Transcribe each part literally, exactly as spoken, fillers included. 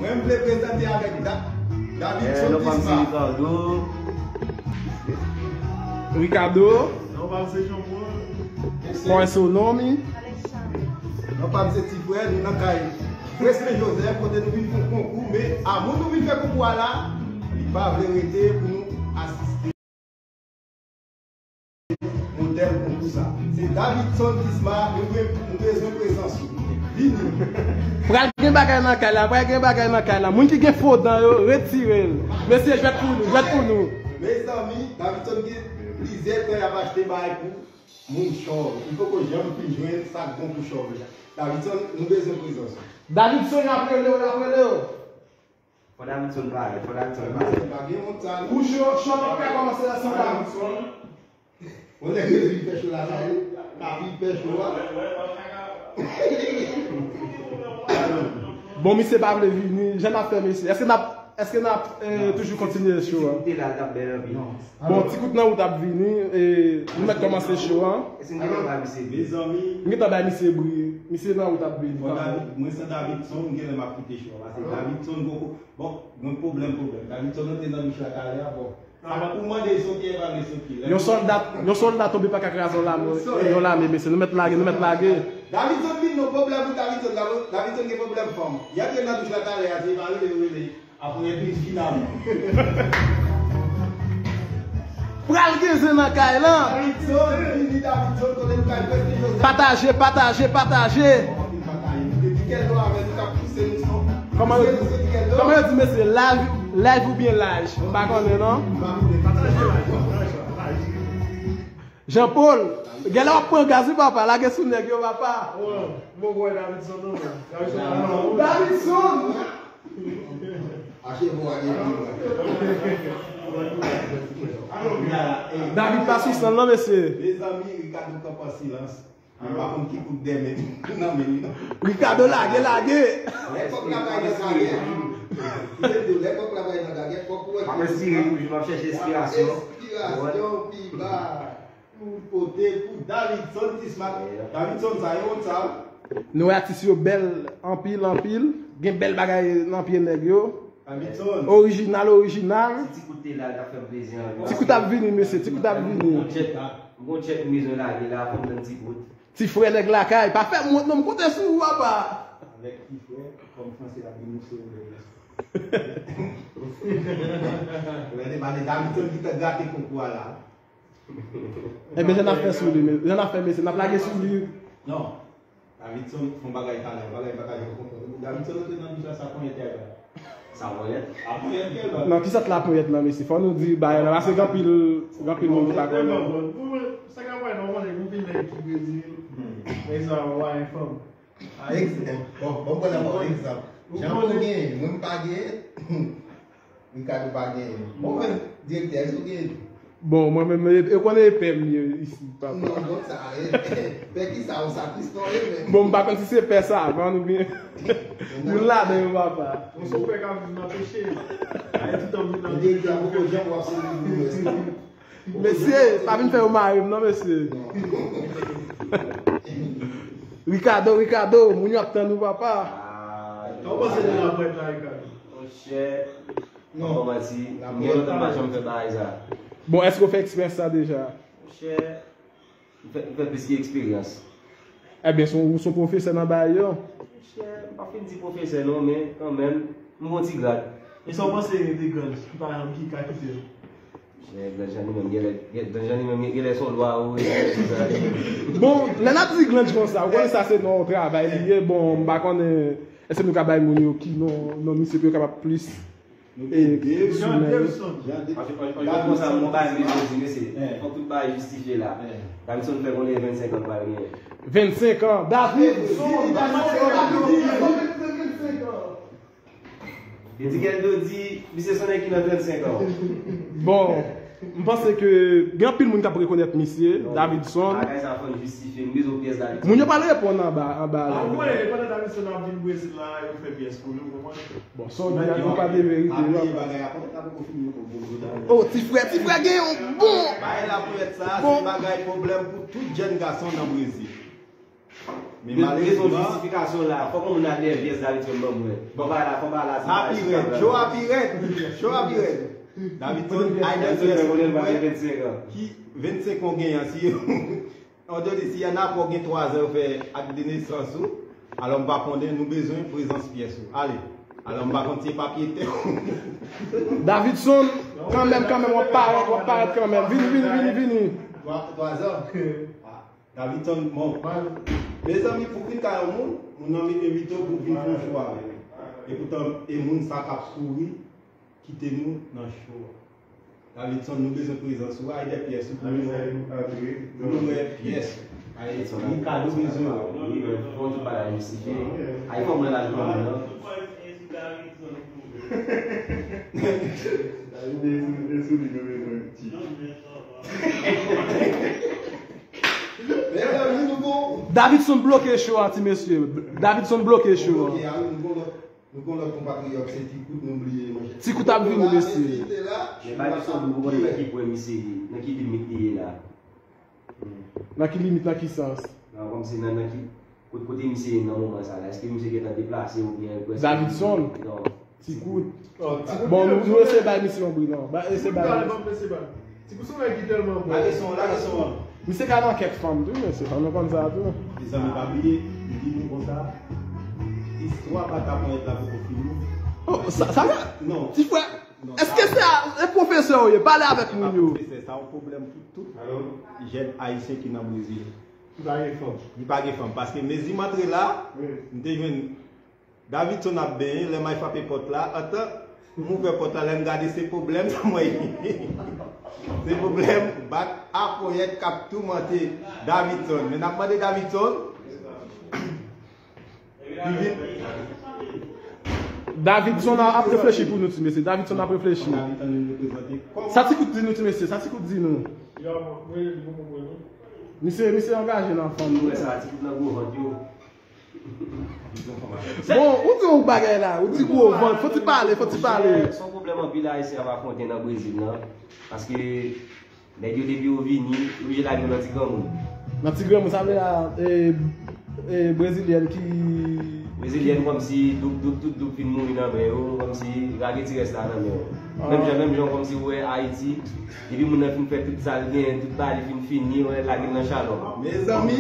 Mwen vle prezante avèk Da- Davidson Tisma. Ricardo. Ricardo. Non, pa se Jean Paul. Kòman se w non, mi? Non, pa se ti frè, nou nan kay Presley Joseph, kote nou vin fè konkou, men avan nou vin fè konkou a la, li pa vle rete pou nou asiste. Modèl konkou sa. Se Davidson Tisma, nou be- nou bezwen prezans ou. Vini. Pral gen bagay nan kay la, pral gen bagay nan kay la. Moun ki gen fo dan yo, retire l. Mesye, jwèt pou nou, jwèt pou nou. Mezanmi, Davidson gen plizyè tan y ap achte bagay pou moun chòv. Li poko janm fin jwenn sa k bon pou chòv la. Davidson, nou bezwen prezans ou. Davidson, y ap rele w, y ap rele w. Fò Davidson pale, fò Davidson pale. Davidson pa gen wont sa, non. Pou show, show pa ka kòmanse ansanm Davidson. Yon nèg ki vin fè show la, sa, wi. Ka vin fè show a. Bon, misye pa vle vini. Jan n ap fè, mesye? Èske n ap, èske n ap, eh, toujou kontinye show a? Ti kout la, l t ap bèl anpil. Bon, ti kout nan wout ap vini, e nou mèt kòmanse show an. Èske n gentan bay misye bri? Mezanmi. M gentan bay misye bri. Misye nan wout ap vini. Bon, David, mwen san Davidson, m genlè m ap kite show an. Paske Davidson poko, bon, mwen pwoblèm, pwoblèm. Davidson antre nan douch la talè a, bon. Sa pa pou mande soti, e pa vle soti. Yon sòlda, yon sòlda tonbe pa ka kraze yon lame, yon lame, mesye. Nou mèt lage, nou mèt lage. Davidson vin non, pwoblèm pou Davidson, Davidson gen pwoblèm fanm. Li antre nan douch la talè a, se pa rele, rele. Apre epi final. Pral gen zen nan kay lan. Davidson, vini Davidson, kote nou kay Presley Joseph. Pataje, pataje, pataje. Bon, anpil pataje. Depi kèl do avè nou k ap pouse nou son. Kòman yo, kòman yo di, mesye, live, live oubyen laj? M pa konnen, non. M pa konnen. Pataje laj, pataje laj. Jean Paul, genlè w ap pran gaz, wi, papa. Lage sou nèg yo, papa. Bon, bon, bon, Davidson, non, men. Davidson, non. Davidson! Achte bon a gen pil. David pa sou sèn nan, mesye. Mezanmi, Ricardo kanpe an silans. Mwen pa konn ki kout dèmen nan men li, non. Ricardo lage, lage. Lè kòk la bay nan karyè. Lè kòk la bay nan karyè, fòk ou wè ki. M ap enspire toujou, m ap chèche enspirasyon. Enspirasyon pi ba. Pou pote pou Davidson Tisma. Davidson, sa yo wont sa, wi. Nou wè atis yo bèl anpil, anpil. Gen bèl bagay nan pye nèg yo. Davidson. Orijinal, orijinal. Si ti kout te la, l t ap fè m plezi anpil. Ti kout ap vini, mesye, ti kout ap vini. M gon tchèk, m gon tchèk m bezwen lage la, fò m tann ti kout. Ti frè nèg lakay, pa fè m wont non, m konte sou ou, papa. Avèk ti frè, kòm franse ap di, nou se ou menm. Wè, te pale Davidson ki t ap gate konkou a la. Enben, jan n ap fè sou li, men, jan n ap fè, mesye, n ap lage sou li. Non. Davidson fè yon bagay talè, yon bagay m pa ka janm konprann. Davidson antre nan douch la, sa ponyèt yay la. Sa ponyèt? A ponyèt yay la. Non, kisa t la ponyèt lan, mesye? Fò nou di bagay la, paske gen anpil, gen anpil moun ki pa konnen. Sa ka ponyèt, ou konnen, gen anpil nèg ki Brezil. Nèg sa yo pa gen fanm. Egzanp. Bon, bon, bon, bon, egzanp. Jan pou genyen, mwen m pa genyen. Ricardo pa genyen. Bon, men, direktè, èske w genyen? Bon, mwen menm, e, e konnen e pè m ye isi, papa. Non, bon, sa, e, pè ki sa, ou sa Kriston ye, men. Bon, m pa konn si se pè savann oubyen moun ladan yo, papa. Bon, se w pè k ap viv nan peche. Ay, tout an viv nan peche. Direktè, poko janm w ap sezi pou rès la. Mesye, pa vin fè yo mare m non, mesye. Ricardo, Ricardo, moun yo ap tann ou, papa. Sa w panse de lapwèt la, Ricardo? Monchè, non, pa manti, m gen lontan m pa janm fè bagay sa. Bon, èske w fè eksperyans sa deja? Monchè, m fè, m fè plis ke eksperyans. Ebyen, se w, se w pwofesè nan bagay yo? Monchè, m pa fin di pwofesè non, men kanmenm, m gon ti grad. E sa w panse de Granj, ki pa janm, ki ka kite l? Monchè, Granj Jani menm genlè, Granj Jani menm genlè se yon lwa ou. Bon, lè n ap di Granj konsa, ou konnen sa se non travay li ye. Bon, m pa konnen, èske nou ka bay moun yo ki non, non misye pou yo kapab plis. E, sou men yo. Paske, paske, paske konsa, mwen bay mesye di, mesye, fòk tout bagay jistifye la. Davidson fè konnen vennsenk an pral genyen. Vennsenk an, Davidson, Davidson, Davidson, vennsenk an. Li di Keldo di, misye se yon nèg ki nan trannsenk an. Bon, m panse ke gen anpil moun k ap rekonèt misye, Davidson. Bagay sa fò n jistifye, m bezwen pyès Davidson. Moun yo pral reponn anba, anba la. A, ou konnen, pandan Davidson ap vin Brezil la, yo fè pyès pou li, ou konprann? Bon, sa w di a, yo pa de verite, papa. Oh, ti frè, ti frè gen yon bon. Bagay la pou èt sa, se bagay pwoblèm pou tout jèn gason nan Brezil. Men malerezman, jistifikasyon la, fòk yon moun al dèyè pyès Davidson ban mwen. Bon, ba la, fò ba la, se pa Happy Red, show Happy Red, show Happy Red. Davidson, ay dèyè pyès pou mwen. Ki vennsenk an w genyen an, si yo di si an apre w gen twa zan yo fè ak de nesans ou, alò m pa konnen, nou bezwen prezans pyès ou. Ale. Alò m pa konn si e papye tè ou. Davidson, kanmenm, kanmenm, w ap parèt, w ap parèt kanmenm. Vini, vini, vini, vini. Twa, twa zan. Davidson, bon. Mezanmi, pou vin kay yon moun, moun nan envite w pou vin fè yon show avè l. Epoutan, e moun sa k ap kouri kite nou nan show a. Davidson, nou bezwen prezans ou, ay dèyè pyès ou pou nou wè, pou nou wè pyès ou. Ay, ni kado bezwen wè. Wi, men fò w tou bagay misye. Ay, fò mwen la jwenn nan. Davidson, Davidson bloke show a, ti mesye. Davidson bloke show a. Nou gon lòt, nou gon lòt konpatriyòt, se Ti Kout, nou bliye, monchè. Ti Kout ap vini, mesye. Men pa di sou nou, ou konnen nan ki pwen misye ye, nan ki limit li ye la. Nan ki limit, nan ki sans? Non, kòmsi nan, nan ki, kote, kote misye ye nan moman sa la? Èske misye gentan deplase oubyen prèske? Davidson. Non. Ti Kout. Oh, Ti Kout. Bon, nou, nou eseye bay misye yon bri, non. Ba, eseye bay. Ti Kout se yon nèg ki tèlman bon. Lage son, lage son. Misye ka nan kèk fanm tou, mesye. Fanm nou konn sa tou. Mezanmi, pa bliye, m di nou konsa, istwa Bata Ponyèt la poko fini. Oh, sa, sa va? Non. Ti frè, èske se a, e pwofesè ou ye? Pale avèk moun yo. Se pa pwofesè, sa yon pwoblèm pou tout jèn ayisyen ki nan Brezil. Li pa gen fanm. Li pa gen fanm. Paske mezi m antre la, m te jwenn Davidson ap benyen, lè m al frape pòt la, antan m ouvè pòt la, lè m gade se pwoblèm sa m wè. Se pwoblèm Bata Ponyèt k ap toumante Davidson. Men n ap mande Davidson. Davidson ap reflechi pou nou, ti mesye. Davidson ap reflechi. Sa Ti Kout di nou, ti mesye. Sa Ti Kout di nou. Misye, misye angaje nan fanm. Bon, ou di yon bagay la. Ou di gwo vant. Fò ti pale, fò ti pale. Se yon pwoblèm anpil Ayisyen ap afwonte nan Brezil nan. Paske nèg yo depi yo vini, yo oblije lage yo nan ti granmoun. Nan ti granmoun, sa vle a, e, e, brezilyèn ki... Brezilyèn kòmsi doub, doub, tout doub fin mouri nan men yo, kòmsi lage ti rès la nan men yo. Menm jan, menm jan kòmsi ou wè Ayiti, depi moun nan fin fè tout sa l genyen, tout bagay li fin fini, ou wè lage l nan chalòm. Mezanmi!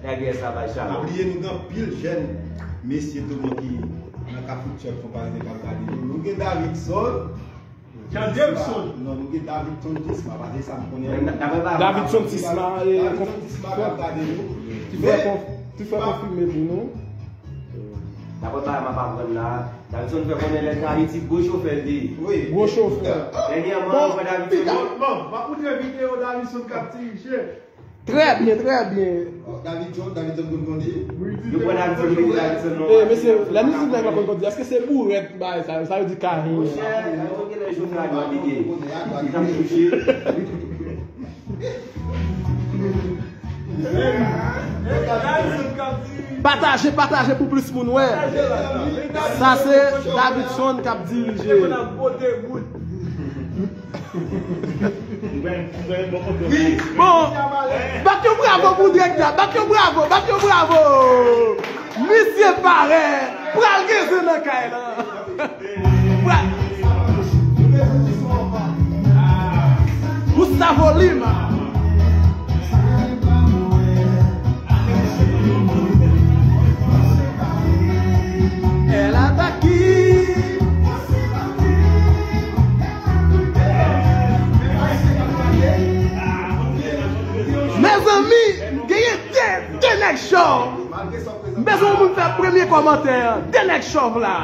Lage rès la bay chalòm. Pa bliye nou gen anpil jèn mesye tou ki nan Kafou Tchòt, fò pa rete k ap gade nou. Nou gen Davidson, Jan Davidson. Non, nou gen Davidson Tisma, pa se sa m konnen. Davidson Tisma, e, Davidson Tisma k ap gade nou. Ti frè konf-, ti frè konfime pou nou. Daprè bagay m ap aprann la, Davidson fè konnen lè l te Ayiti, gwo chofè l te ye. Wi. Gwo chofè. Dènyèman, mwen wè Davidson. Bon, bon, m ap montre videyo Davidson k ap dirije. Trè byen, trè byen. Davidson, Davidson konn kondi? Yo pran Davidson, yo mete Davidson nan. Eh, mesye, lè mizik nèg la konn kondi, èske se bourèt bagay sa yo? Sa yo di kahin. Monchè, yo gen lè jodi a yo abite. Li t ap touche. Pataje, pataje pou plis moun wè. Sa se Davidson k ap dirije. Bon, bat yon bravo pou direktè, bat yon bravo, bat yon bravo. Misye parèt, pral gen zen nan kay la. Pra-, Gustavo Lima. Ela tá aqui. Mezanmi, genyen de, de nèg chòv. M bezwen yon moun fè premye kòmantè an. De nèg chòv la.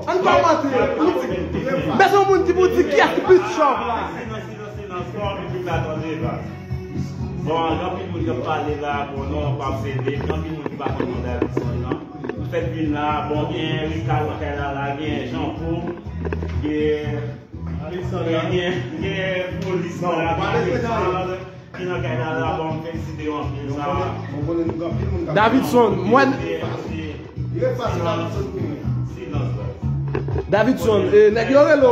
Ann kòmante. M bezwen yon moun ki pou di kiyès ki plis chòv la. Silans, silans, silans, fò piblik la tande la. Bon, gen anpil moun k ap pale la, bon, non, pa sere, gen anpil moun ki pa konn non Davidson nan. M fèk vin la, bon, gen Rika nan kay la, la, gen Jean Paul, gen, gen, gen polis la, gen Alexandre ki nan kay la, la, bon, m felisite yo anpil, sa. Davidson, mwen. Silans, silans, baz. Davidson, e, nèg yo rele w.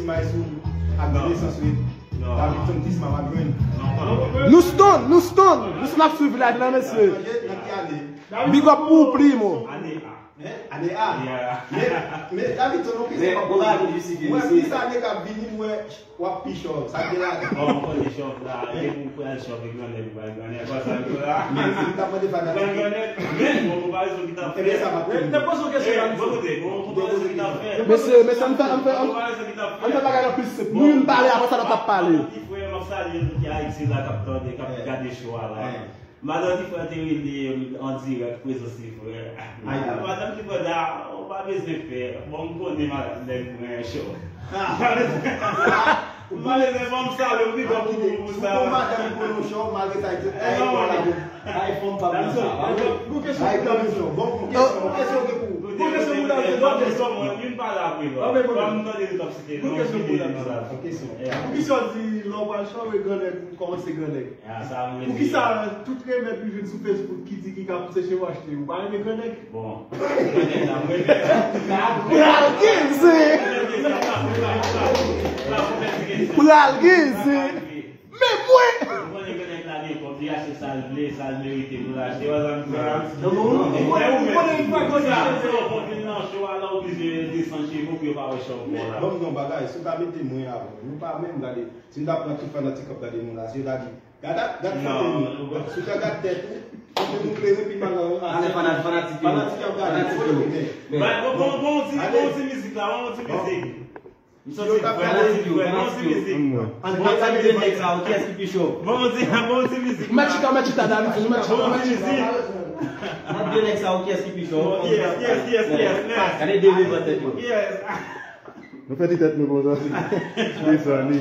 ti may sou ak ti nesans wi. Davidson ti sma pa jwenn. Nou stone, nou stone. Nou stone ap swiv live la, mesye. Nan ki ane? Big up pou ou, Primo. Ane A. Men, men Davidson, nou ki se pa pou ou. Mwen, plis ane k ap vini, mwen, w ap pi chòv. Sa k gen la? Bon, m konnen chòv la. E pou pral chòv e grannèg, ou pral grannèg. Konsa, m di la. Men si m ta mande fanatik. Pral grannèg. Men, bon, konparezon ki t ap fèt. Ebyen, sa va. Te poze yon kesyon la. Bon, kote, bon, konparezon ki t ap fèt. Mesye, mesye, ann fè, ann fè, ann, ann fè bagay la plis senp. Nou youn pale, apre sa, lòt ap pale. Ti frè, m ap salye tout Ayiti la k ap tande, k ap gade show a la. Madan Difrè te rele an dirèk, prezans Difrè. Madan Difrè di, ou pa bezwen pè. Bon, m konnen madan nèg mwen cho. M pa bezwen, m pa bezwen, bon, m salye w, big up pou, pou sa. Pou madanm pou nou cho, malgre sa, di, ay, fanm pa pou sa. Bon kesyon, bon kesyon, bon kesyon, bon kesyon, bon kesyon, bon kesyon, youn pale apre lòt. Bon, m tande yo t ap site non, bon kesyon. Poukisa w di lè w pral cho, grannèg, kòmanse grannèg? Poukisa tout remèd ou jwenn sou Facebook ki di ki ka pouse cheve achte, ou pa renmen grannèg? Bon, grannèg la, mwen menm. Pral gen zen! Pral gen zen! Men mwen! Ou konnen grannèg la gen kòb, li achte sa l vle, sa l merite pou l achte, wè sa m di la. Non, non, ou konnen, ou konnen li pa konnen. Sa, sa w konn vin nan show a la, ou oblije desann cheve w pou yo pa wè chòv ou la. Ban m di yon bagay, si w ta mete mwen avan, nou pa menm gade. Si n ta pran tout fanatik k ap gade nou la, si yo ta di, gad, gad fòm nou. Si w ta gad tèt ou, fòm nou klere pi mal nan. Ale, fanatik, fanatik yo. Fanatik yo ap gade. Fanatik yo. Bon, bon, bon, bon ti, bon ti mizik la, bon ti mizik. M santi fanatik yo, fanatik yo. Bon ti mizik. Ann pale de nèg sa yo, kiyès ki pi cho? Bon ti, bon ti mizik. Machita, machita, David, machita. Bon ti mizik. Ann de nèg sa yo, kiyès ki pi cho? Yes, yes, yes, yes, yes. Gade de devan tèt yo. Yes. Nou fè ti tèt nou konsa. Li sa, li.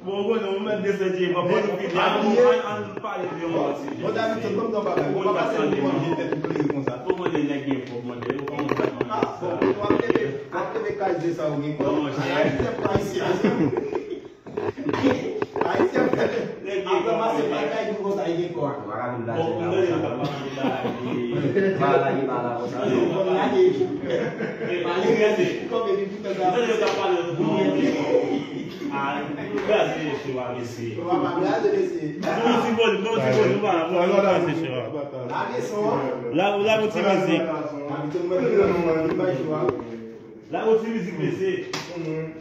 Bon, bon, nou mèt desann je, bon, bon, nou fini. Ann, ann, ann pale de yon lòt sijè. Bon, Davidson, ban m nan bagay. Ou pa pase nou manje tèt ou klere konsa. Bon, mwen, nèg gen kòb, mwen, yo kòmanse ap manje sa. Bon, w ap leve, w ap leve kay de sa ou gen kòb. Bon, monchè. Ayisyen, Ayisyen. Ayisyen, ap ranmase bagay nou konsa, li gen kòb. Bon, m tande yo t ap pale de bagay de. Pa lage pa la konsa. Tande yo t ap pale. Pale, gade. Kòb epi pou tande. Tande yo t ap pale de. Ah, nou kraze mesye a, mesye. Ou pa kraze mesye. Bon ti volim, bon ti volim, nou pa, nou pa kraze mesye a. Lage son an. La, la, bon ti mizik. Lage yon ti mizik, mesye.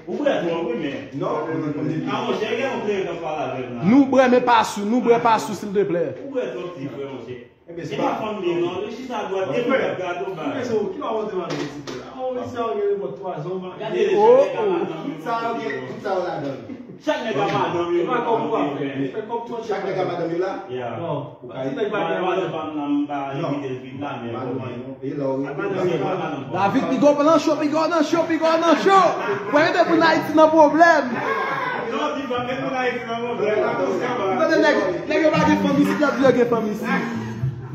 Ou bwè twòp, wi, men. Non, mwen, mwen, mwen. Ah, monchè, gen yon kleren k ap pale avè m la. Nou bwè, men pa sou, nou bwè pa sou, silteplè. Ou bwè twòp, ti frè, monchè. E pa fanm li, non. Li chita dwat, epi l ap gade w bay. Ki pa monte madanm ti frè la? Oh, mesye, ou gen nenpòt twa zan, ou pa. Gade, chak nèg ak madanm yo. Tout sa yo gen, tout sa yo ladan l. Chak nèg ak madanm yo. E pa kòb ou ap fè. Fè kòb twòp. Chak nèg ak madanm yo la? Yeah. Non. Ou ka di nèg pa gen madanm. Madanm pa m nan, m pa envite l vin la, men bon. David, piga w nan cho, piga w nan cho, piga w nan cho. Mwen mete moun Ayiti nan pwoblèm. Non, di pa met moun Ayiti nan pwoblèm. Tande nèg, nèg yo pa gen fanm isit, y ap di yo gen fanm isit.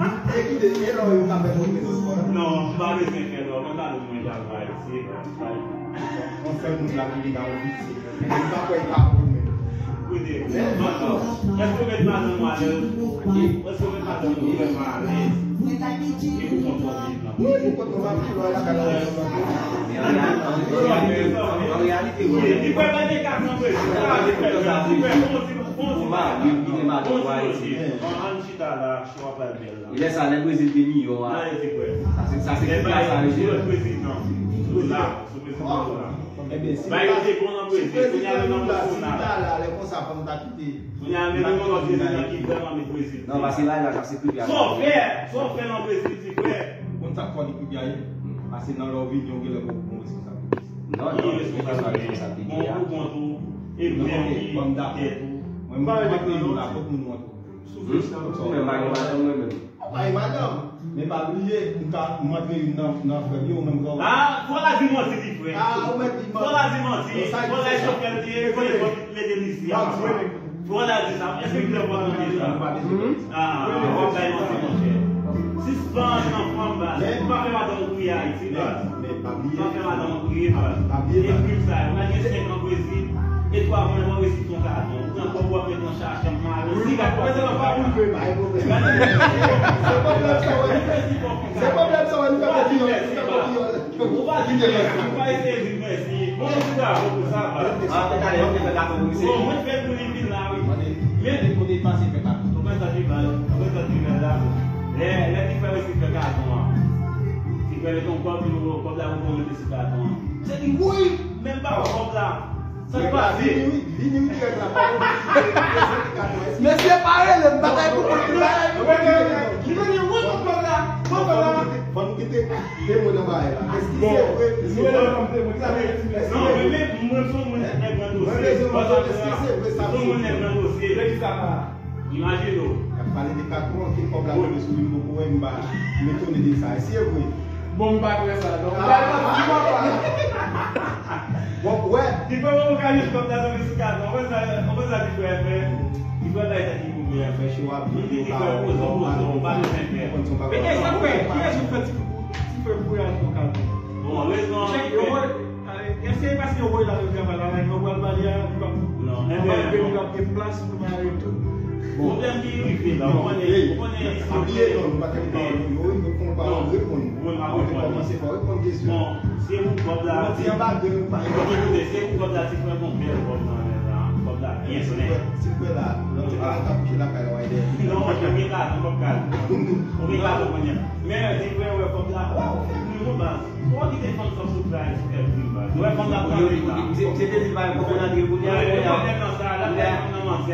E kite, e lò yo ka fè moun mete spò. Non, m pa bezwen fè lò, mwen pa bezwen travay, se travay. Yon sèl moun la ki vin nan yon piti. Li pa kwè li pa bon menm. Kote, èske w met madanm ou alèz? Èske w met madanm ou vrèman alèz? E pou kont ou ap viv nan. Wi, pou kont nou ap viv la, lakay la. An reyalite, wi. Li kwè pa gen kat nan Brezil. Sa li fè sa, li fè bon ti, bon ti. Ou mari, li gen madanm ou Ayiti. Bon, ann chita la, show a pral bèl la. E lè sa, lè Brezil te miyò a. Sa se, sa se ki plas sa, mesye. Sou prezidan. Sou la, sou prezidan la. Ebyen, si nou ta, si prezidan nou la, si nou ta la, lè konsa, fò nou ta kite. Kounye a, men nou konn prezidan ki vrèman met Brezil. Non, pase la, la, sa se prive a. Sa w fè, sa w fè nan Brezil, ti frè. Konn sa k fè li prive a ye. Pase nan lè w vini, w gen lè pou w pran responsabilite. Non, non, responsabilite, responsabilite a. Bon, pou kont ou, e mwen ki tèt ou. Mwen, mwen, mwen, mwen, mwen, mwen, Sou FaceTime. Ou menm pa gen madanm, mwen menm. Ou pa gen madanm. Men pa bliye, m ka, m antre youn nan, nan frè m yo, ou menm kò. Ah, fò w la di manti, ti frè. Ah, ou mèt di manti. Fò w la di manti. Fò w la di manti. Fò w la di sa. Èske w te pran sa? Ah, w ap bay manti, monchè. Sispann nan fanm, baz. Ou pa fè madanm ou kriye Ayiti, baz. Men, men, pa bliye. Pa fè madanm ou kriye, baz. Pa bliye, baz. E krim sa yo. Ou gen senk an Brezil, e twa mwa nan Brezil, yon katon. Ou pran kòb ou ap met nan chache, ap mare. Si gad pa se nan pa ou, pa gen pwoblèm. Se pwoblèm sa, wè. Se pwoblèm sa, wè, nou fè konfyans, nou fè konfyans. Ou pa di mèsi, ou pa eseye di mèsi. Bon, mwen te dakò pou sa, baz. Ah, talè, mwen te fè katon pou misye. Bon, mwen te fè pou li vin la, wi. Men, kote l pase fè katon. Ou konn sa ki bèl, ou konn sa ki bèl la. Lè, lè ti frè resi fè katon an. Ti frè mete yon kòb, li voye kòb la, ou konn mete sou katon an. Se di, woy, men m pa wè kòb la. Sa k pase? Vini, wi, vini, wi, règ la, pa oblije. Mesye pa rele m, bagay pou mwen. Li vini, woy, kòb la, kòb la. Fò nou kite, fò nou kite. Temwen nan bagay la. Èske se vre? Bon, nou rele ansanm temwen. Ki sa vle di? Non, men, men, mwen, se yon moun nèg nan dosye. Mwen bezwen mande èske se vre sa misye di. Se yon moun nèg nan dosye. Lè ki sa pa. Imajine w. Y ap pale de katon an, ke kòb la tonbe sou li, m poko wè, m ba, m etone de sa. Èske se vre? Bon, m pa kwè sa, non. M pa kwè sa, m pa kwè. Bon, wè. Li fè yon vokalis kòb la tonbe sou katon. Ou konn sa, ou konn sa li fè fè? Li fè bay sa ki pou fè. Fè cho ap vin, yo ka wè. Poze w, poze w, pa bezwen pè. Men e sa kwè, kiyès ou fè ti, ti fè pou al pran katon? Bon, rezon an ki fè. Èske se paske yo voye l al travay la, yo pral ba li a, li p ap, non, li p ap gen plas pou mare tou? Bon. Pwoblèm ki rive la, ou konnen, ou konnen, pa bliye non, nou pa tande pawòl yo, yo fè yon pawòl reponn. Wi, m ap reponn. Kòmanse pa reponn kesyon. Bon, se pou kòb la. Ou di anba grenn ou pa. Koute, se pou kòb la, ti frè, gon bèl kòb nan men la, kòb la byen nèt. Ti frè la, lòt se pa ta kouche lakay ou a dèyè. Non, monchè, ou gen katon, kòb katon. Ou gen katon kounye a. Men, ti frè, wè kòb la, waw, fè plim ou baz. Fò w kite fanm sa sou travay, sou fè plim, baz. Ou wè fanm la pran plim la. Misye te di l pa gen kòb pou l antre kounye a, kounye a.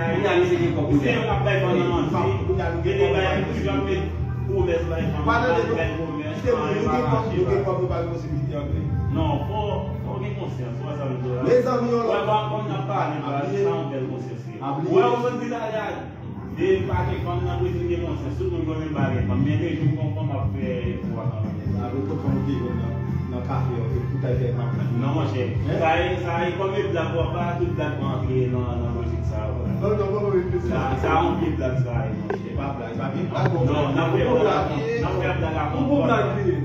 Kounye a, misye gen kòb kounye a. Misye ap bay fanm nan manti. Gen de bagay pou janm met pwomès bay fanm nan, bay pwomès, nou gen kòb, nou gen kòb, nou pa gen posibilite antre. Non, fò, fò w gen konsyans, ou wè sa m di w la. Mezanmi, yon lòt. Wè, bon, kòm n ap pale, baz, sa yon bèl konsyans. Ou wè, ou sot di la, la, de pa gen fanm nan Brezil gen konsyans, tout moun konnen pa gen fanm, men de jou kon fanm ap fè efò a kanmenm. Apre tout fanm ki jwenn nan, nan kafe yo, tout ay fè fanm. Non, monchè. Sa e, sa e kòm e blag w ap ba, tout blag pa antre nan, nan lojik sa yo. Non, non, non, non, non. Sa, sa yon vye blag sa ye, monchè. E pa blag, e pa vye blag, non. Non, n ap fè blag, n ap fè blag a fon. Bon blag li ye.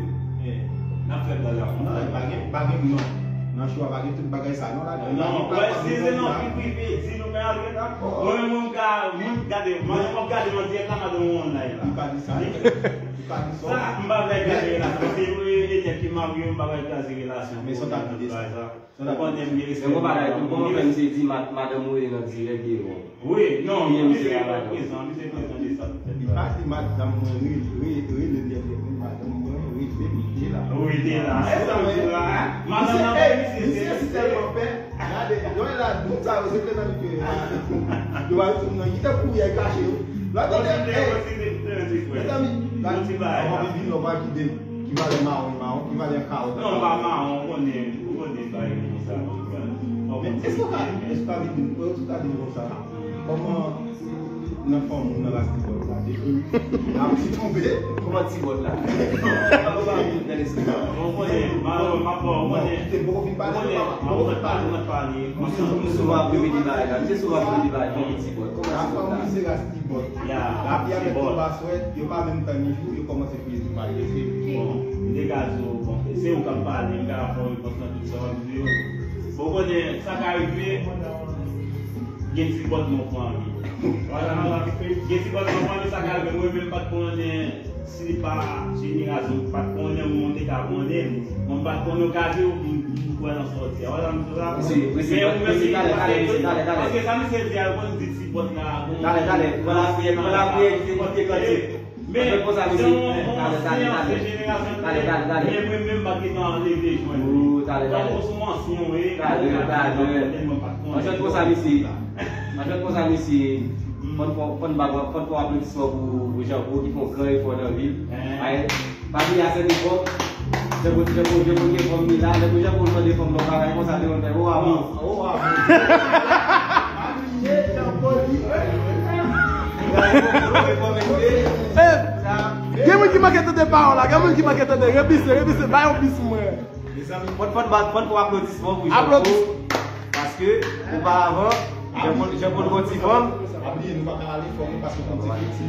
N ap fè blag la. Non, pa gen, pa gen, non. Nan cho a pa gen tout bagay sa non ladan. Non, wè, si se nan vi prive, di nou pa antre la. Mwen menm, mwen ka, mwen gade, mwen, mwen gade, mwen dirèk la, madanm mwen online la. Li pa di sa. Li pa di sa. Sa, m pa vle gade relasyon. Se yo, e, e nèg ki marye, m pa vle kraze relasyon. Men sa ta vle di sa. Ou konnen m gen respè. Men bon bagay tou, kòman fè misye di ma-, madanm ou rele nan dirèk, e bon. Wi, non, misye pa prezan, misye prezan de sa. Li pa di madanm mwen rele, rele, rele, rele, rele, madanm mwen rele m, te la. Wi, te la. E sa m di la, hein? Madanm nan bay misye, misye si tèlman pè. Gade, yo la, moun sa yo, se prezan li ke yo va sou nan, ki te kouri al kache yo. Lòt kote, mezanmi, gade, anvan m vin, lò pa kite m. Ki valè mawon, mawon, ki valè kawòt? Non, pa mawon, ou konnen, ou konnen bagay konsa. Men èske w ka, èske w ka vin, èske w ka vin konsa? Kòman nan fanm ou nan ras ti bòt la? Depi ap ti tonbe. Kòman ti bòt la? Kòman pa vin nan lespri? Bon, ou konnen, malere, m ap ba w, ou konnen. Bon, ou te poko fin pale, ou poko fin pale. M souvan ap repete bagay la. M te souvan ap repete bagay, kòman ti bòt? Kòman ti bòt la? Ti bòt. Ya, rap ti bòt. Yo pa menm tan ni jou, yo kòmanse fouye tou pale. Bon, m te ka di w, bon, se ou k ap pale, m ka fè w repons nan tout sa w ap di yo. Bon, ou konnen, sa ka rive, gen ti bòt mwen pran anvi. Gen ti bòt mwen pran anvi, sa ka rive, mwen menm m pa t konnen si li pa jenerasyon, m pa t konnen, mwen te ka konnen, mwen m pa t konnen, ou ka di w, m, m kwè nan sa w di a. Wè sa m di w la? Mesye, mesye, mesye, talè, talè, mesye, talè, talè. Paske sa misye di a, yo konn di ti bòt la, bon. Talè, talè, pran lapriyè, pran lapriyè, kite, kite kante. Men, anfèt, konsa, mesye, talè, talè, talè. Talè, talè, talè. Men mwen menm, m pa t gentan leve jwenn li. Talè, talè. Tankou sou ansyen, wi. Talè, talè. Anfèt, konsa, mesye. Anfèt, konsa, mesye. Fò n fè, fò n ba, fò n fè aplodisman pou, pou Jean Paul ki fè yon gran efò nan vi l. Pa bliye a sèt epòk. Jean Paul, Jean Paul, Jean Paul gen fanm li la. Lè pou Jean Paul mande fanm nan bagay konsa, te konn fè, o, amou. O, amou. Pa bliye, Jean Paul, li. Gen moun ki manke tande pawòl la, gen moun ki manke tande, rebise, rebise, ba yo bis mwen. Mezanmi, fò n, fò n ba, fò n fè yon aplodisman pou Jean Paul. Paske, oparavan, Jean Paul, Jean Paul gon ti fanm. Pa bliye, nou pa ka ale fò nou paske konn se fiti.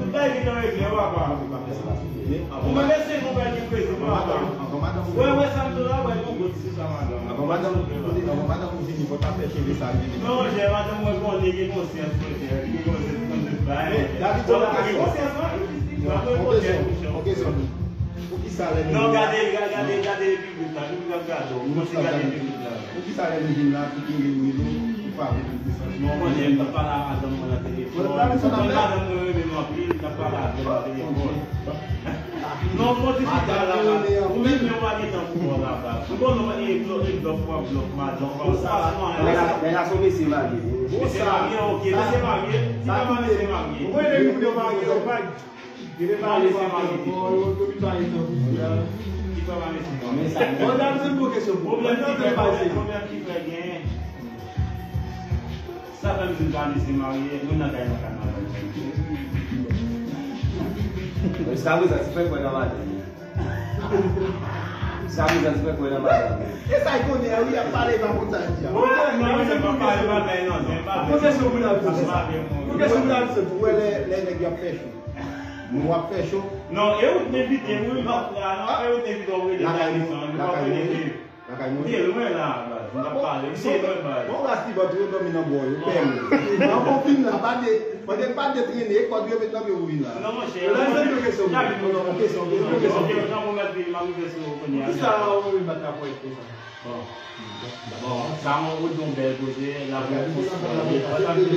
Tout bagay gentan regle, papa. Ou menm se nou bay ki prezi, papa. Wè, wè, sa m di la, wè, nou gwo ti sa, madanm. Avan madanm, avan madanm ou vini, fò ta fè cheve sa vini. Non, monchè, madanm mwen konnen gen konsyans, monchè. Gen konsyans, konsyans, bay. David, gen konsyans, non? Yon kesyon, yon kesyon. Poukisa lè... Non, gade, gade, gade piblik la, piblik la ap gade w. Ou panse gade piblik la. Poukisa lè nou vin la, pikin li wi nou, ou pa vle pou nou santi? Bon, mwen, m t ap pale a madanm mwen nan telefòn. Madanm mwen renmen m anpil, m t ap pale avè l nan telefòn. Non, fò di pita la, ou menm men w pa gen tan pou mò la, baz. Ou konn nou e blòf, e blòf, w ap blòf madanm, w ap pase mwen. Nèg la, nèg la se yon mesye marye. Mesye marye, ok, mesye marye. Ki pa mesye marye? Ou konn nèg yo marye, yo pa Ki fè pa mesye marye? Ki fè pa mesye marye? Bon, dam, se bon kesyon. Pwoblèm ki fè, pwoblèm ki fè gen. Sa fè m di m pa mesye marye, mwen nan kay mwen ka marye. Jiska prezan, ti frè kwè nan madanm. Jiska prezan, ti frè kwè nan madanm. E sa y konnen an, wi, y ap pale, pa konn sa y di a. Bon, non, se pa pale bagay, non, se pa... Poze sou moun nan, poze sou moun nan, poze sou moun nan, pou wè lè, lè nèg yo ap fè cho. Nou w ap fè cho. Non, e ou t envite m, wi, m ap la, non, e ou t envite m, wi, lakay nou, lakay nou, lakay nou. M te lwen la, baz, m t ap pale, m te lwen, baz. Bon, Rastibant, ou dòmi nan bò yo, pè m. Nan konfin la, pa de, pandan pa de trennen, kòd yo met nan pye pou vin la. Non, monchè, la, se yon kesyon, kesyon, kesyon, kesyon. Ok, jan pou mèt vin, m ap rive sou ou kounye a. Poukisa ou menm pa t ka pran konsa? Bon. Bon, sa yon, ou di yon bèl kote, la pou fòs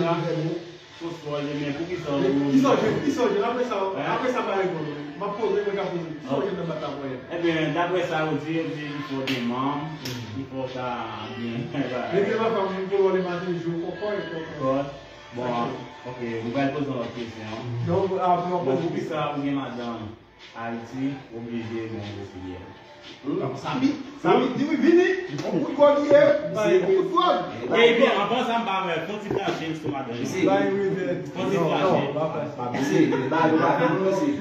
la. Sou swòl, men poukisa ou... Ki sòjè, ki sòjè, apre sa, apre sa pa reponn ou. M ap poze, mwen ka poze. Ki sòjè nan bat la mwen? Ebyen, daprè sa ou di, ou di, il fò gen manm, il fò ka gen bagay. Depi lè papa m vin pou wòl maten, jou kòkòy, kòkòy. Bon, ok, mwen pral poze yon lòt kesyon. Donk, apre w ap poze. Poukisa ou gen madanm? Ayiti oblije gen yon Brésilyen. Sami, Sami, di wi, vini. On kout kò li ye, on kout kò. Ebyen, anvan sa, m pa wè, fon ti flash sou madanm. Fon ti flash.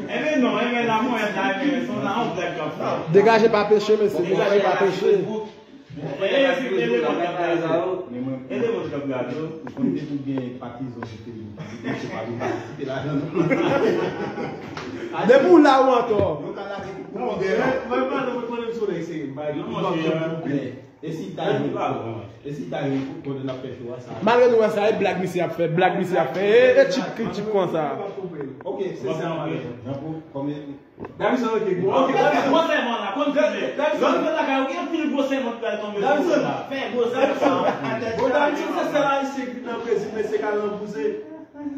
Ebyen non, ebyen la, mwen, la, ebyen, son la, on blag k ap fè. Degaje pa peche, mesye, degaje pa peche. Ebyen, se te le mond k ap fè sa. E de moun k ap gade w. Ou konn depi w gen patizan sou Facebook, ou se pa vin patisipe ladan non. Depi w la ou antò. Yo ka lage tout moun dèyè. Mwen pa nan mwen konnen solèy se bay. Non, monchè. E si ta jwenn, e si ta jwenn kote n ap fè show a sa? Malgre nou wè sa, e blag misye ap fè, blag misye ap fè, e, e tchip, tchip konsa. Ok, se sa, Jean Paul, kòman Davison, ok, bon, ok, Davison. Gwo sèmon la, konn fè. Lòt fè lakay, ou gen anpil gwo sèmon ki pral tonbe sou ou la. Fè gwo sèmon. Bon, Davison, se sèl ayisyen ki nan Brezil, mesye k al nan bouzen.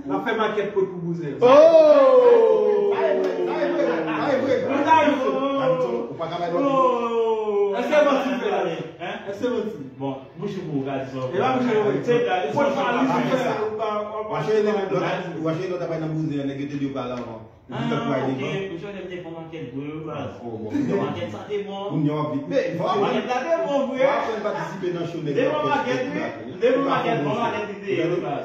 L ap fè makèt kot pou bouzen. Oh! Sa e vre, sa e vre, sa e vre. Bon, Davison. Davison, ou pa ka bay manti. Oh! Èske manti fè la? Hein? Èske manti? Bon, bouch ou pou ou ka di sa. E pa bouch ou pou ou. Se blag, se blag. Ou pa, ou pa, ou pa. Wache lòt, wache lòt ap bay nan bouzen, nèg yo te di yo pral anvan. Ah, ok. Ou jwenn m te fè makèt vre wi baz. Oh, bon. Makèt sa te bon. Kounye a w ap vin. Men, fò w aprann. Makèt la te bon vre. Fò w aprann patisipe nan show nèg yo ap fè. Te bon makèt wi. Te bon makèt, bon makèt li te ye wi baz.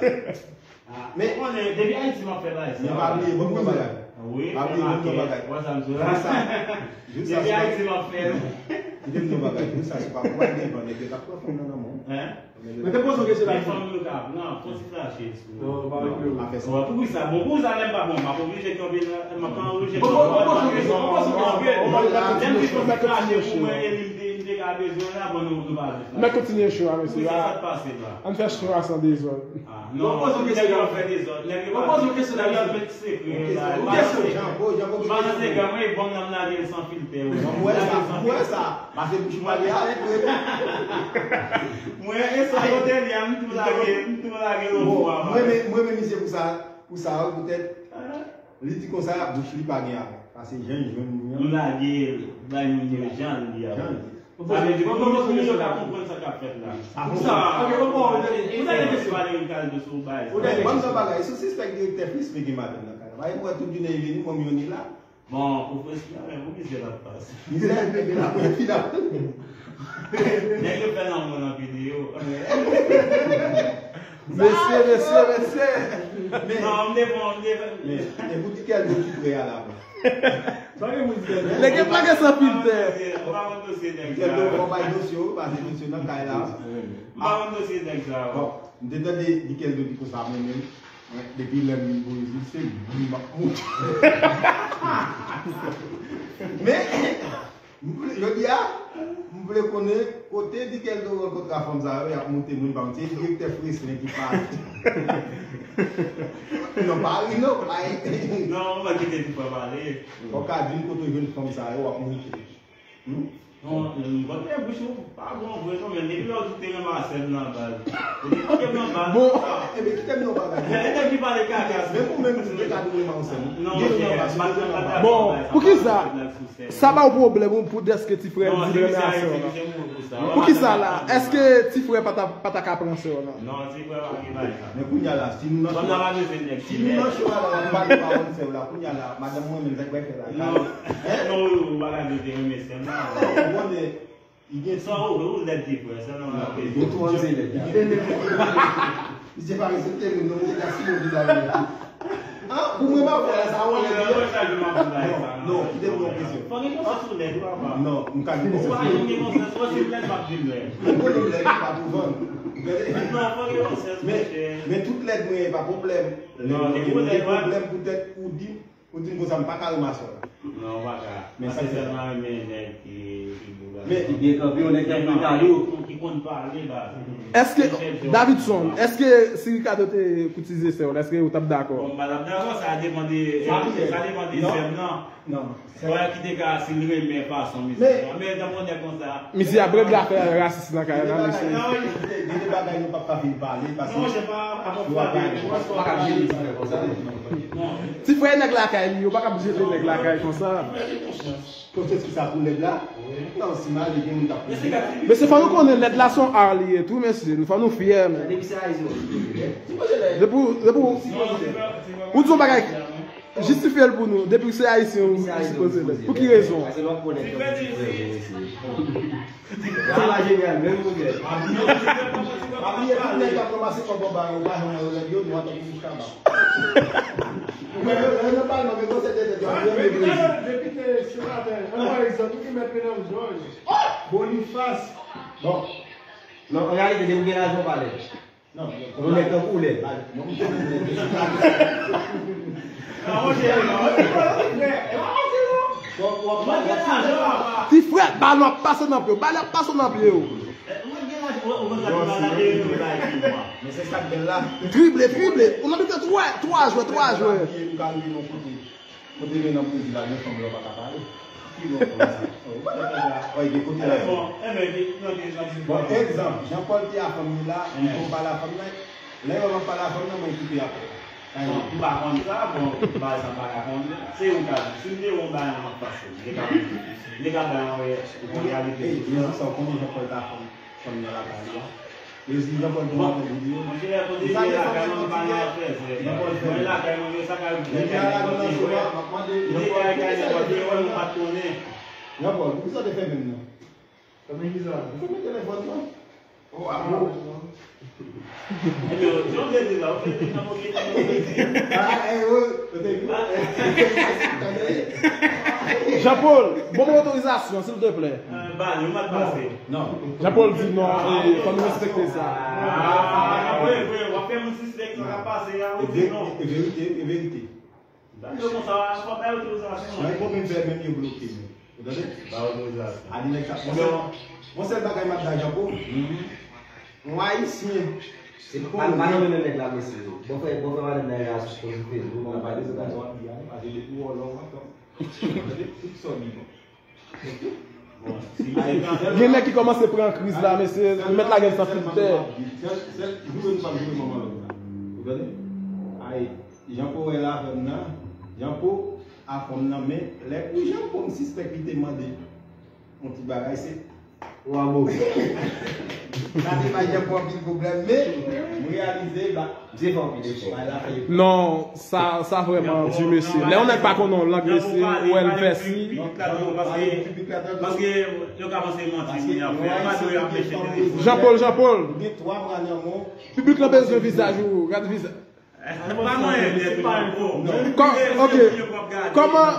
Men konnen, depi Ayiti m ap fè bagay sa. Men pa bliye, bon, bon bagay. Wi, pa bliye, bon, bon bagay. Wè sa m di w la. Jou sa, jou sa, depi Ayiti m ap fè l. Kite m di w bagay, jou sa, se pa pou al devan nèg yo t ap pran fanm nan nan men w. Hein? Mwen te poze w kesyon la. Men fanm yo ka pran, fò ti fache sou. Non, pa regle. Pa fè sa. Poukisa? Bon, poukisa lè m pa bon, m ap oblije kanpe nan, m ap oblije kanpe. Bon, bon, poze w kesyon, poze w kesyon. Lè m di fò ti fache pou mwen, e li m te, m te ka bezwen la, bon, nou, nou pa vle fache. Mwen kontinye show a, mesye. Poukisa sa t pase la? Ann fè show a san dezòd. Ah, non, poze w kesyon. Nèg yo ap fè dezòd. Nèg yo ap fè dezòd. Nèg yo ap met sekrè la. Yon kesyon, Jean Paul, Jean Paul, yon kesyon. Mwen se granm, wi, bon, nan m lage l san filtè, wi. Mwen wè sa, mwen wè sa. Pase bouch ou pale avèk mwen. Mwen, e sa kote li a, m tou lage, m tou lage lòt fwa. Mwen, mwen, mwen, men misye pou sa, pou sa, wi, poutèt, li di konsa, bouch li pa gen avè. Pase jan l jwenn moun nan. M lage l, bay moun yo jan l ye a. Jan l ye. Sa vle di, pou moun yo ka konprann sa k ap fèt la. Sa pou sa. Ok, bon, bon, ou te gen kesyon. Pale Ricardo sou bagay. Ou te gen kesyon. Ban m nan bagay, si w sispèk direktè Frisme gen madanm nan kay la. Bagay, mwen, tout jounen li vini, mwen, m yon ni la. Bon, pou Frisme, men pou mizè l ap pase. Mizè, mizè l ap pase, final. Nèg yo fè lanmou nan videyo. Mesye, mesye, mesye. Non, m te bon, m te bon. E pou di kèl moun ki prè a la. Nèg yo plake san filtè. M pa konn dosye nèg sa. Kèl moun bay dosye, pase dosye nan kay la. M pa konn dosye nèg sa. Bon, m te tande di kèl moun ki konsa mwen menm. Mwen, depi lè m vin Brezil, se bri m ap moute. Men, m vle, jodi a, m vle konnen kote Dikeldo rankontre a fanm sa yo, y ap moute moun, pa m se direktè Freslin ki pale. Non, pa ri non, pa ri. Non, ou pa kite Difa pale. Fò w ka di m kote w jwenn fanm sa yo, w ap moute. Hmm? Non, m konn men bouch ou pa bon vre non, men depi lè w di w te renmen sè m nan baz. Ou te kite m nan baz. Bon, sa. Ebyen, kite m nan bagay. Men nèg ki pale kaka. Menm ou menm, si w te ka di w renmen sè m. Non, gen yon anba, si w te renmen anba. Bon, poukisa? Sa ba w pwoblèm ou pou dèske ti frè di l renmen a sè w lan? Poukisa la? Èske ti frè pa ta, pa ta ka pran sè w lan? Non, ti frè pa gen bagay sa. Men kounye a la, si nou nan show a, si nou nan show a la, w ap pale pawòl sè w la, kounye a la, madanm mwen menm, sa k bay fè la. Non, non, ou pa ka di w te renmen sè m nan. Ou konnen, li gen sa ou, ou lèd ti frè, sè nan la. Ou tou anze lèd. Misye pa respekte moun non, misye ka sinon vizaj mwen. An, pou mwen pa fè sa, ou lèd. Non, non, kite m yon kesyon. Fò gen konsyans ou lèd, papa. Non, m ka gen konsyans. Ou pa gen konsyans, ou si lèd, m ap di lèd. Mwen konnen m lèd, pa pou vann. Non, fò gen konsyans, monchè. Men tout lèd mwen, pa pwoblèm. Non, gen pwoblèm poutèt ou di, ou di m konsa, m pa ka renmen sè w la. Non, ou pa ka. Men sa se sèlman renmen nèg ki, ki bouga. Men ki byen kanpe, yon nèg ki anpil kado. Ki konn pale, baz. Èske, Davidson, èske si Ricardo te koutize sè w la, èske ou t ap dakò? Bon, m pa t ap dakò, sa depann de, sa depann de sè m nan. Non. Wè ki te ka, si l renmen fason misye. Men, men, jan mwen konsa. Misye ap regle afè rasis nan kay la, mesye. Gen de bagay nou p ap ka fin pale, paske. Non, se pa, pa ka jere ti frè konsa. Ti frè nèg lakay li, yo pa ka jere nèg lakay konsa. Konsyans ki sa pou lèd la? Non, si mal, gen moun k ap. Mesye, fò nou konnen lèd la se yon ar li ye tou, mesye. Fò nou fyè, men. Depi se ayisyen, ou sipoze lèd. Depi, depi, ou di yon bagay. Jistifye l pou nou. Depi se ayisyen, ou sipoze lèd. Pou ki rezon? Sa la jenyal, menm ou lèd. Pa bliye, tout nèg k ap ranmase kòb anba yo, pa janm wè yo lèd, yo nwa tankou mouch kaba. Ou wè yo, lè yo nan palman, men gwo tèt de tèt yo ap renmen Brezil. Depite, senatè, an pa egzanp, ou ki mèt Medam Jòj, Bonifas. Bon. Non, an reyalite, depi w gen lajan, w pa lèd. Non, yon nèg tankou w lèd. Ti frè, balon ap pase nan pye w. Balon ap pase nan pye w. Drible, drible. Ou nan mitan twa, twa jwè, twa jwè. Kote men nan Brezil la, gen fanm lè w pa ka pale. Ki lè w konn sa? Oy, gen kote la. Bon, egzanp, Jean Paul te a fanm li la, m konn pale a fanm nan, lè yo ap pale a fanm nan, mwen kite apre. Bon, m pa konn sa, bon, bagay sa m pa ka konn. Se yon ka di, si m te wè yon bagay nan fas, m te ka, m te ka bay yon reyalite sou sa. Sa w konnen Jean Paul ta fanm, fanm nan lakay li a. Yo di Jean Paul te mande videyo. Monchè, kote li ye lakay mwen, pa nan afè, frè. Mwen lakay mwen, men sa ka rive lakay nenpòt ki jwè. Li te ka lakay nenpòt ki jwè, nou pa t konnen. Jean Paul, poukisa w te fèmen m nan? Fèmen ki sa? Ou fèmen telefòn nan. Oh, ah bon? Ebyen, jan w te di la, ou fèmen nan pwomye tan, ou te di. Ah, eh, oh, ou te di. Jean Paul, ban mwen otorizasyon, silteplè. Bale, ou mal pase. Non. Jean Paul di non, e, fò nou respekte sa. Ah, vre, vre, w ap fè moun sispèk sa k ap pase a, ou di non. E verite, e verite. Bale, konsa, fò bay otorizasyon. Mwen, bon, men fè menm yo bloke nou. Ou tande? Ba otorizasyon. A di nèg sa. Mwen sèl, mwen sèl bagay m ap bay Jean Paul. Yon ayisyen. Se pa, pa nan men nèg la, mesye. Bon frè, bon frè madanm nan, relasyon pozitif, nou, nou pa bezwen konsa w ap di a, non, paske depi w wè w lòv ansanm. Ou tande? Tout sa w di bon. Gen nèg ki kòmanse pran kriz la, mesye, li mèt lage l san filtè. Sèl, sèl, joure nou p ap joure manman lòt la. Ou tande? Ay, Jean Paul wè la fanm nan, Jean Paul a fanm nan, men lè pou Jean Paul m sispèk li te mande yon ti bagay, se Wa bon. Sa te bay Jean Paul anpil pwoblèm, men m reyalize ba. Jean Paul anpil efò. Non, sa, sa vrèman di, mesye. Lè yon nèg pa konnen yon lang, mesye, ou wè l fè si. Paske yo ka panse manti moun y ap fè. Yo pa dwe ap meche telefòn. Jean Paul, Jean Paul. Gen twa bra nan men w. Piblik lan bezwen vizaj ou. Gad vizaj. Pa mwen, Jean Paul. Kò-, ok. Kòman,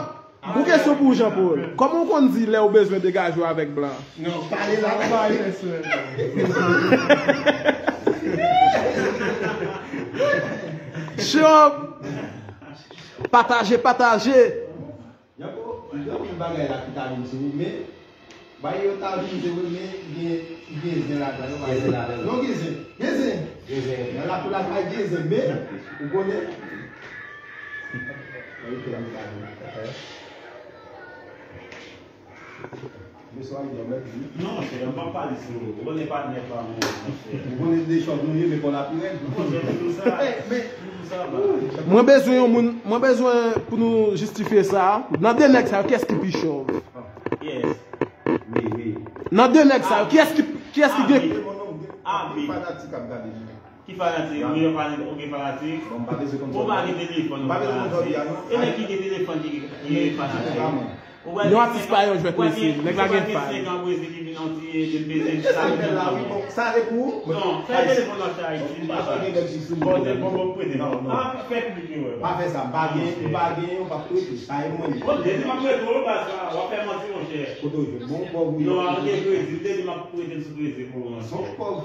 yon kesyon pou Jean Paul. Kòman w konn di lè w bezwen degaje w avèk blan? Non, pale la. Show! Pataje, pataje! Jean Paul, m te wè bagay la ki ta vin sou ou, men bagay yo ta vin sou ou, men gen, gen zen ladan yo. Gen zen ladan yo. Non, gen zen. Gen zen. Gen zen. Nan lakou lakay gen zen, men ou konnen. Mwen te wè bagay la. Mesye a di yon mèt di. Non, monchè, m p ap pale sou ou. Ou konnen patnè pa mwen, monchè. Ou konnen de chòv nou ye, men kò l ap pi rèd. Monchè, toujou sa. Toujou sa, ba. Mwen bezwen yon moun, mwen bezwen pou nou jistifye sa. Nan de nèg sa yo, kiyès ki pi chòv? Kiyès? Wi, wi. Nan de nèg sa yo, kiyès ki, kiyès ki gen? Abi. Fanatik ap gade. Ki fanatik? Ou gen fanatik, ou gen fanatik? Bon, m pa bezwen konn jodi a. Ou pa gen telefòn, ou gen fanatik. E nèg ki gen telefòn ki, ki gen fanatik. Yon atis pa yon jwèt, mesye. Nèg la gen fanatik. Ou wè gen senk an Brezil ki vin yon ti de Brezil, sa vin la, wi, bon, sa e pou ou? Non, fè telefòn nan chay, si m pa sa. Bon, bon, bon, prete, non, non. Pa fè piblik yo wè. Pa fè sa, m pa gen, m pa gen, m p ap prete. Sa e mwen. Bon, depi m ap prete, ou pa sa, w ap fè manti, monchè. Kote w jwenn? Bon, pòv ou ye. Non, an gen kredi, m te di m ap prete l sou kredi pou ou, monchè. Bon, pòv.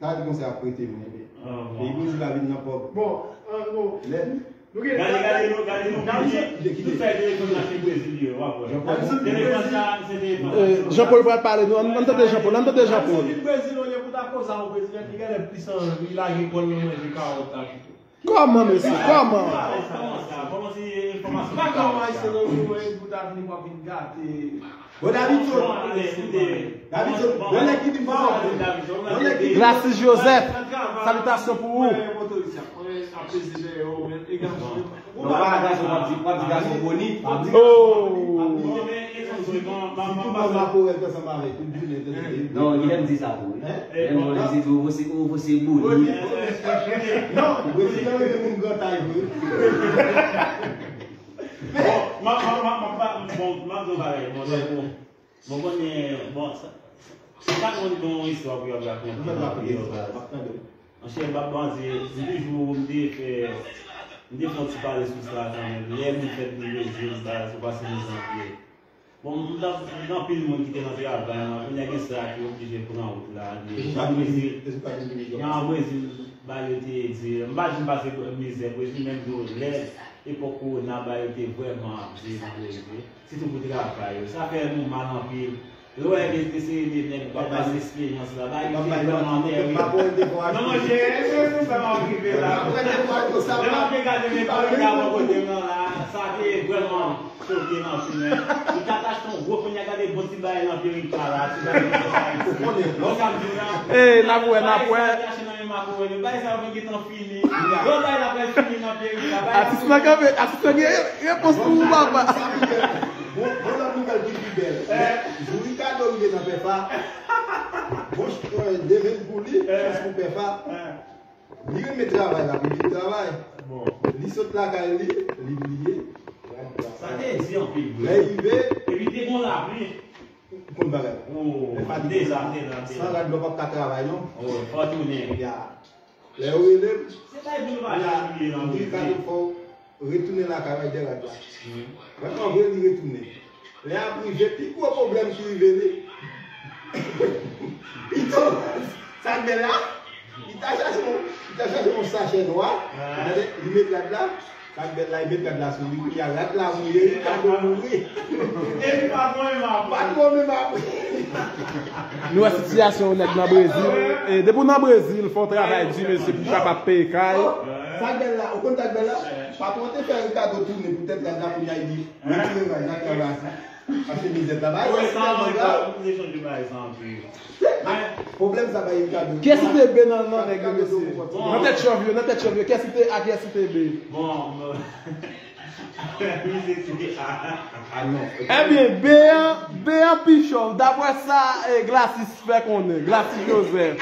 Sa di konsa y ap prete mwen, men. Peyi Brezil la vin nan pòv. Bon, an, bon. Lè nou gen gade, gade nou, gade nou, piblik, tout sa e telefòn nan se Brezil yo, w ap wè. Telefòn sa, se telefòn sa. Eh, Jean Paul pral pale nou. Ann, ann tande Jean Paul, ann tande Jean Paul. Vin Brezil, olye pou ta koze a yon Brezilyen, li genlè plis anvi lage kò l nan manje kawòt la pito. Kòman, mesye? Kòman? Kòman sa? Kòman se enfòmasyon sa? Pa kòman se nan mwen pou ta vini w ap vin gate. Bon, Davidson. Davidson, yon nèg ki vin pa w. Yon nèg ki vin. Glacis Joseph, salitasyon pou ou. Non, pa gason, w ap di, w ap di gason boni. Oh. Non, li menm di sa pou ou. Lè m wè li di tou, ou se, ou se boni. Non, prezidan yo gen moun gran tay vre. Bon, m ap, m ap, m ap, m ap, bon, m ap di w bagay, bon, bon, bon, konnen, bon, sa, chak moun gen yon istwa pou y ap rakonte nan vi yo. Monchè, m ap panse, m toujou, m te fè, m te fè yon ti pale sou sa kanmenm. Lè m fèt vin Brezil, m pa sou pase mizè anpil. Bon, m t ap di anpil moun ki te nan travay la, kounye a gen sa ki oblije pran wout la. Jan Brezil, jan Brezil, ba yo te di, m pa di m pase mizè Brezil, men m di w lè epòk kowona, ba yo te vrèman ap di nan Brezil, sitou pou travay yo. Sa fè nou mal anpil. Lè w wè yo te sere de nèg k ap pase esperyans la, ba yo te vrèman tèrib. Non, monchè, se pou sa m ap rive la. Lè m ap regade men pa regade bò kote m nan la, sa te vrèman Choke nan fimen. Li ka t achte yon gwo kounye a, gade bon ti bagay nan perik la la, ti bagay nan perik la. Ou konnen, non? Sa m di w la. Ey, n ap wè, n ap wè. Bagay sa yo te achte nan men makorèl yo, bagay sa yo vin gentan fini. Lòt bagay la pral fini nan perik la. Atis lan kanpe, atis lan gen repons pou ou, papa. Bon, bon, lòt nouvèl ki pi bèl. Jou Ricardo rive nan pèfa. Bon, demen pou li, chans pou pèfa. Li renmen travay, l ap vin travay. Bon. Li sot lakay li, li bliye. Sa te di anpil vre. Lè rive. Epi te gon lapli. Ou konn bagay. Oh, deja, deja, deja. San rad, nou p ap ka travay, non. Oh, fò tounen. Ya. Lè yo rele m, se pa epi nou pa janm bliye nan Brezil. Fò w retounen lakay w ak de rad la. Vrèman vre, li retounen. Lè ap rive, pi gwo pwoblèm ki rive li. Pito, sa k bèl la, li ta chache yon, li ta chache yon sachè nwa, li met rad la, sa k bèl la, li met rad la sou li, kounye a rad la mouye, Ricardo mouri. E li pa t bon menm apre. Pa t bon menm apre. Nou wè sitiyasyon yon nèg nan Brezil. E depi w nan Brezil, fò w travay di, mesye, pou w kapab peye kay. Sa k bèl la, ou konn sa k bèl la? Patwon te fè Ricardo tounen poutèt rad la, kounye a li di, retire rad la, travay. Paske mizè travay, sa se tèlman grav. Pwoblèm sa bay Ricardo. Kiyès ki te B nan, nan nèg yo, mesye? Nan tèt chòv yo, nan tèt chòv yo, kiyès ki te A, kiyès ki te B? Bon, bon. Mizik se te A. A, non. Ebyen, B an, B an pi chòv, daprè sa, eh, Glacis fè konnen, Glacis Joseph.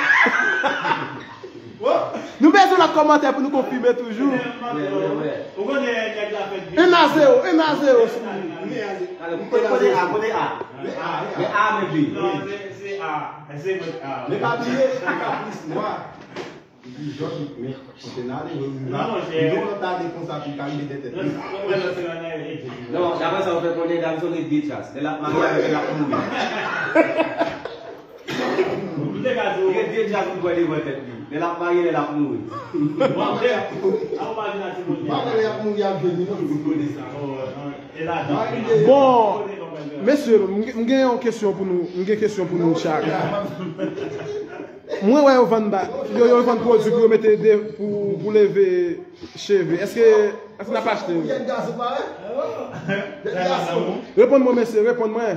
Nou bezwen lòt kòmantè pou nou konfime toujou. Ou konnen nèg la fèt byen. Un à zéro, un à zéro sou li. Kote A, kote A? Men A, men B. Non, se, se A. Se mwen A. Men pa bliye, li kapris nwa. Epi jòj, men, kote n ale, wi, wi. Non, monchè. Yon lòt ane konsa pou l ka rive tèt tèt. Non, daprè sa w fè konnen, Davison te Dejas. Lè l ap marye avèk, lè l ap mouri. Ou te ka di w. Gen de djaz ou kwè devan tèt li. Lè l ap marye, lè l ap mouri. Bon, bon, mesye, m gen, m gen yon kesyon pou nou, m gen kesyon pou nou chak. Mwen wè yo vann ba, yo, yo vann pwodui pou yo mete de, pou, pou leve cheve. Èske, èske n ap achte yo? Reponn mwen, mesye, reponn mwen.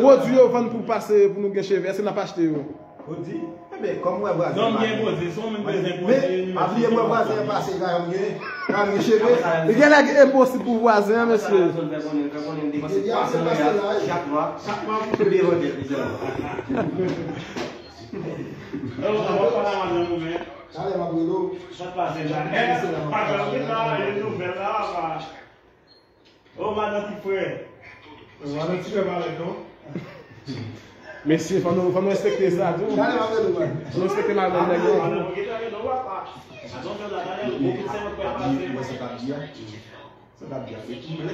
Pwodui yo vann pou pase, pou nou gen cheve, èske n ap achte yo? Pwodui? Enben, kòm mwen vwazen pa gen. Non, m gen pwodui, si yon moun bezwen pwodui, men pa bliye mwen vwazen an pase, pa janm gen, pa janm gen cheve. Li genlè enposib pou vwazen an, mesye. Chak mwa, chak mwa, pou devan tèt li sèlman. Yo, w ap pale a madanm ou, men. Talè m ap rele w. Sa k pase la? Eh, pa janm gen la, gen nouvèl la, pa. Oh, madanm ti frè. Madanm ti frè pa lèd, non. Mesye, fò nou, fò nou respekte sa tou. Talè m ap rele w, man. Fò nou respekte madanm nèg yo. Madanm ou gentan rele w, papa. Attention la, talè, ou gen sèl frè pase. Sa t ap di a? Sa t ap di a? Se ti frè.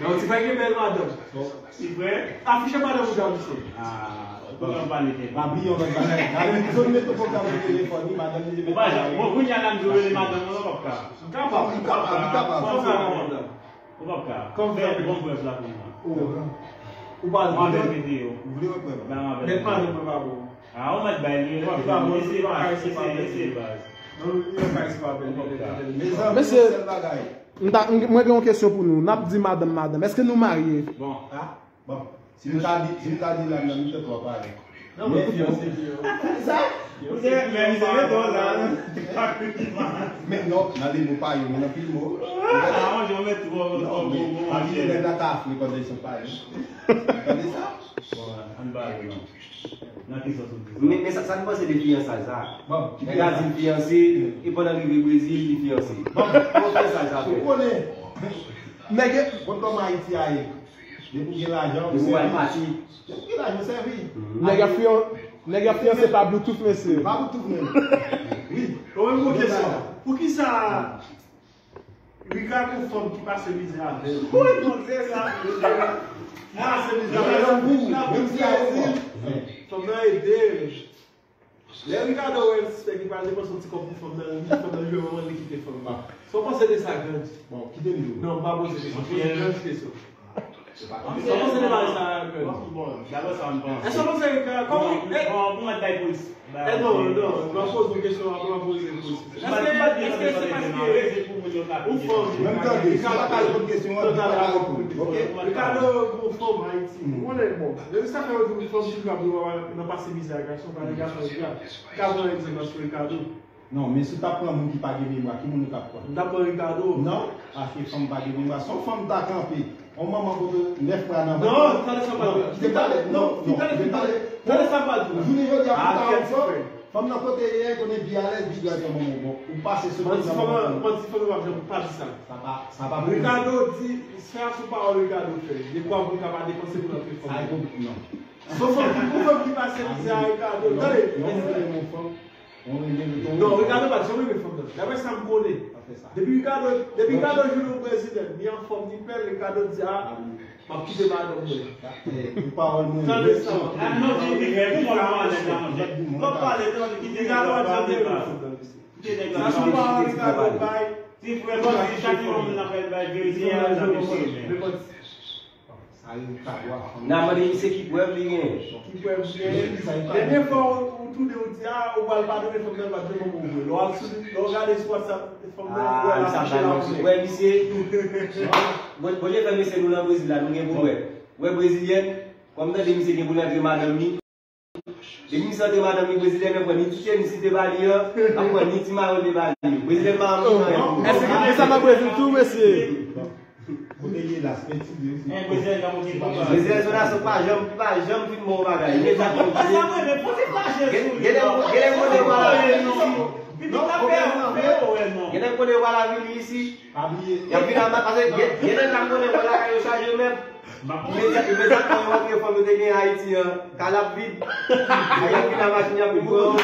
Non, ti frè gen bèl madanm. Ti frè? Afiche madanm ou, Davison. Ah, ou pa pale tèt. Pa bliye yon lòt bagay. Nan zòn metwopòl la, mwen telefòn, wi, madanm li te met. Bon, kounye a la, m di w rele madanm ou, non, papa. M kapab, m kapab, m kapab. Ou p ap ka. Fè bon prèv la pou mwen. Ou pa mwen avèk mete yo. Ou vle wè prèv? Mèt madanm mwen pa bon. Ah, ou mèt bay li. Ou p ap ka bon, li pa karese pa bèl. Li pa karese pa bèl. Non, li pa karese pa bèl. Ou p ap ka. Mesye, m ta, m, mwen gen yon kesyon pou nou. N ap di madanm, madanm. Èske nou marye? Bon. Bon, si m ta di, si m ta di la, nan mitan twò pale. Men fiyanse. Sa? Ou se, men misye mete w la, non? Men non, nan de mo pa yo, men anpil mo. Ah, monchè, ou mete twò, twò gwo mo, monchè. Nèg la ka frekante sou pa yo. Tande sa? Bon, ann pale non. Nan ki sans ou di sa? Men, men sa, sa n panse de fiyansay sa? Bon, nèg la di l fiyanse, e pandan l rive Brezil, li fiyanse. Bon, kòman fiyansay sa fèt? Ou konnen. Nèg, konn kòman Ayiti a ye. Depi w gen lajan, ou sèvi. Depi w al pati. Depi w gen lajan, ou sèvi. Nèg ap fiyan-, nèg ap fiyanse pa Bluetooth, mesye. Pa Bluetooth menm. Wi. Mwen menm gon kesyon. Poukisa Ricardo fanm ki pase mizè avè l. Wi, bon, se sa. Pase mizè avè l. Fanm nan ede. Lè Ricardo wè l sispèk li pral depanse yon ti kòb pou fanm nan, li fanm nan jwe manman li kite fanm nan. Sa w panse de sa, Grandi? Bon, kite m di w. Non, m pa poze kesyon. Poze Grandi kesyon. Sa w panse de bagay sa, Grandi? Bon, bon, dabò sa m panse. Èske w panse Ricardo, kòman, bon, pou mwen bay polis. Eh non, non, m ap poze yon kesyon, apre m ap poze yon kesyon. Èske, èske se paske ou fanm? Menm tande, si w pa ka reponn kesyon an, di pa ka reponn, ok? Ricardo, bon, fanm Ayiti. Ou konnen, bon, depi sa fè yo di fanm toujou ap nan pase mizè ak gason, pa gen gason ki ka pran egzanp sou Ricardo. Non, men si w ta pran moun ki pa gen memwa, ki moun ou t ap pran? M t ap pran Ricardo. Non, paske fanm pa gen memwa. Si yon fanm ta kanpe, yon manman kote nèf mwa nan vant. Non, tande sa m pral di w. Kite m pale. Non, non, kite m pale. Tande sa m pral di w. Jounen jodi a pou ta yon fanm, fanm nan kote ye, konnen pi alèz, pi dwèt yon manman bon. Ou pase sou manti fanm nan, manti fanm nan p ap janm pa di sa. Sa pa, sa pa pou Ricardo di, sa sou pawòl Ricardo fè. Dekwa pou Ricardo pa depanse pou l antre fanm. Sa e pou, non. Son fanm ki, pou fanm ki pase mizè a Ricardo. Tande. Yon moun rele yon fanm. Non, Ricardo pa t janm renmen fanm nan. Daprè sa m konnen. Depi Ricardo, depi Ricardo jwenn yon brezilyen, li anfòm, li bèl, Ricardo di, a, m ap kite madanm mwen. Tande sa. Ricardo pa t janm renmen fanm nan, mesye. Sa se pawòl Ricardo bay. Ti frè manti, chak yon moun nan fè l bay verite a, nan mesye men. N a mande misye ki prèv li genyen. Ki prèv li genyen? Dènye fwa ou, ou tounen ou di, a, ou pral padone fanm nan, l pa t janm bon pou ou vre. Lè w al sou, lè w gade sou WhatsApp, fanm nan, ou wè l ap kouche la. Wè misye. Bon, bon, Bondye fè mesye nou nan Brezil la, nou gen pou wè. Wè brezilyèn, kòm tande misye gen pou l antre madanm li. Depi misye antre madanm li, brezilyèn nan pran ni ti chemiz li te ba li an, l ap pran ni ti mayo li te ba li. Brezilyèn pa anvi anyen. Èske gen sa nan Brezil tou, mesye? Kote ye la, se ti de. Brezilyen se yon nasyon pa janm, pa janm fin bon bagay. Li te sa konn. Genlè, genlè konnen w pa la vin isi. Genlè konnen w pa la vin isi. Y ap vin a, paske genlè konnen w pa la kay yo chaje mèt. Imedyatman yo rantre fanm yo te gen Ayiti an, kay la ap vid. Y ap vin a machin y ap vin pran yo.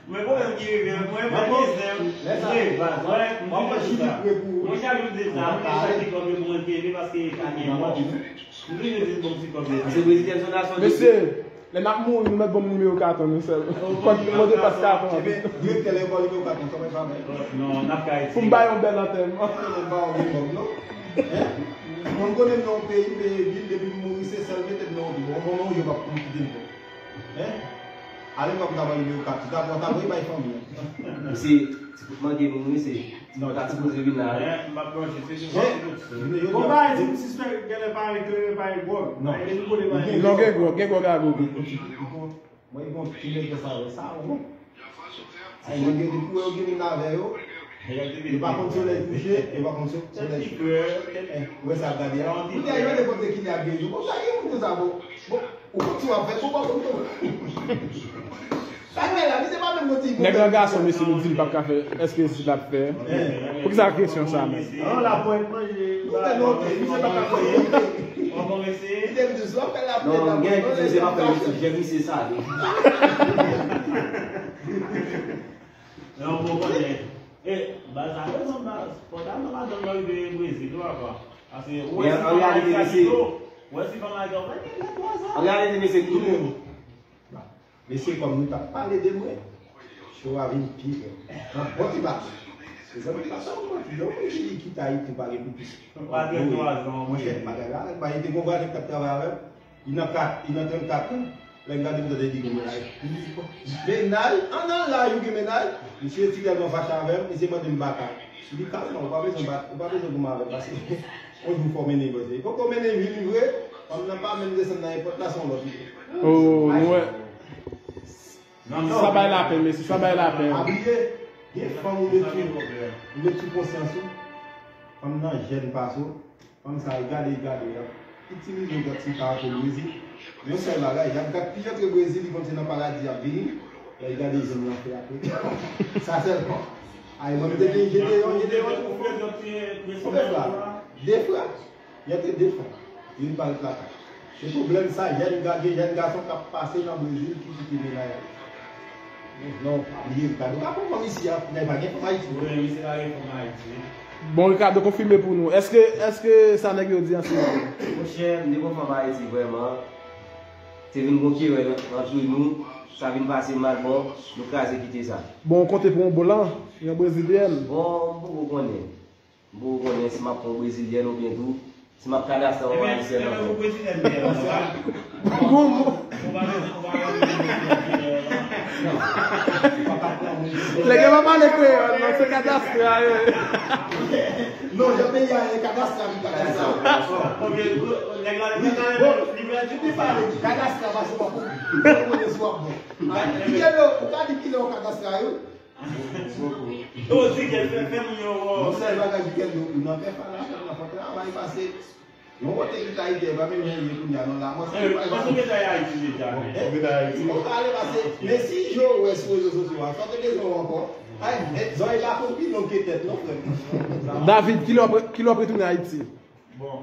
Mwen pwoblèm ki rive, mwen pa biznen. Mwen, mwen, mwen, mwen jalou de sa, mwen chak ti kòb yo pou mwen kenbe paske e pa gen mò. Mwen toujou di bon ti kòb yo. Se prezidan sou nasyon. Mesye, lè n ap mouri, nou mèt ban m nimewo kat nou sèl. Kote, kote pas kat an? Direktè lekòl nimewo kat an, sa mwen pa fè. Non, n ap ka ete. Pou m bay yon bèl antèman. Mwen ba w yon bèl non. Mwen konnen m nan yon peyi, m peye bil, depi m mouri, se sèl mete m nan yon bil. Yon moman ou yo p ap pou kite m. Hein? Ale m ap ta voye nimewo kat. Dakò, ta voye bay fanmi an. Mesye, ti kout manke nou, mesye. Non, ta sipoze vin la. Hein? M ap plonje, se jis yon ti kout sou. Bon, bagay di m sispèk genlè pa gen kleren, pa gen gwòg. Non. E nou konnen pa gen. Non, gen gwòg, gen gwòg a gogo. Mwen, bon, ti nèg sa, sa, bon. Ay, mwen gen de kou yo gen moun avè yo. Yo pa konn solèy kouche, yo pa konn so-, solèy kouche. Ou wè sa ap gade a. Kounye a, yo nenpòt ki lè ap gen yo. Bon, sa gen moun konsa, bon. Bon, ou konn sa w ap fè, bon, bon, bon, bon. Sa gen la, misye pa menm konn ti. Nèg lan gason, mesye, nou di l p ap ka fè, èske si l ap fè? Poukisa kesyon sa menm? An, lapwèt manje. Nou fè non, misye pa ka fè. Misye m di, si w ap fè lapwèt, non, gen ki di misye pa fè, misye, jèm misye sale. Non, bon, konnen. E, baz, sa rezon, baz. Fò ta nan madanm nan rive Brezil, wi, papa. Paske, ou wè si fanm Ayiti a pito, ou wè si fanm Ayiti a, ou wè, gen twa zan. An reyalite, mesye, tout moun. Mesye, kòm nou t ap pale de mwen, cho a vin pi rèd. Nan bon ti pati. Se zanmi pa sa ou manti. Yon moun ki kite Ayiti ou pa gen pou plis. Monchè, bagay la, bagay te gon vwazen k t ap travay avè m. Li nan kat, li nan trannkat an. Lè m gade m tande li gen mennaj. Mennaj? An nan laj ou gen mennaj? Misye si tèlman fache avè m, misye mande m baka. M di kalman, ou pa bezwen bat, ou pa bezwen goumen avè m, paske yon jou fò mennen vre. Li poko mennen vini vre, fanm nan pa menm desann nan èpòt la, se yon lòt li ye. Oh, nou wè. Sa bay lapenn, mesye, sa bay lapenn. Pa bliye, gen fanm ou met sou, ou met sou konsyans ou, fanm nan jèn pase w, fanm sa, li gade, li gade, l ap itilize w tankou si w ta antre Brezil. Yon sèl bagay, y ap gad pi antre Brezil, li konn se nan paradi y ap vini, lè l gade jèn nan fè apre. Sa sèlman. Ay, mwen, m te gen, jete yon, jete yon, ou fè sa, de fwa. Y antre de fanm, youn parèt lakay. Se pwoblèm sa, jèn ga-, gen jèn gason k ap pase nan Brezil ki kite mennaj yo. Non, pa bliye, Ricardo ka pran fanm isi a, men pa gen fanm Ayiti. Wi, misye pa gen fanm Ayiti. Bon, Ricardo, konfime pou nou. Èske, èske sa nèg yo di an se vre? Monchè, m te pran fanm Ayiti, vrèman. Te vin gon kerèl antre nou, sa vin pase mal, bon, nou kraze kite sa. Bon, w konte pou yon blan, yon brezilyèn? Bon, m poko konnen. M poko konnen si m ap pran yon brezilyèn oubyen tou, si m ap kadastre yon ayisyèn ankò. Ebyen, ebyen, ou brezilyèn, men, ou pa, ou pa, ou pa, Nèg yo pa pale kreyòl, non, se kadastre a yo ye. Non, jan peyi a ye, kadastre a vin kadastre. Ok, nèg la, nèg la, li pèdi. Li pale di kadastre a pase pa pou ou. Ou konnen si w ap bon. Kilè, ou ka di kilè yon kadastre a yo? Yo, Zigèl, fè, fè moun yo, oh. Yon sèl bagay Zigèl, nou, nou nan pè fè la, fè la, fè travay, pase. Yon kote ki ta ide, pa menm jan ye kounye a, non, la, mwen, eh, mwen, mwen, mwen, Ayiti deja, men. Eh, mwen, Ayiti. Mwen, pale, pase, men si yo wè sou rezo sosyo a, sa te bezwen wè ankò. Ay, eh, zòrèy la konpli long ke tèt, non, frè m. David, kilè w ap, kilè w ap retounen Ayiti? Bon,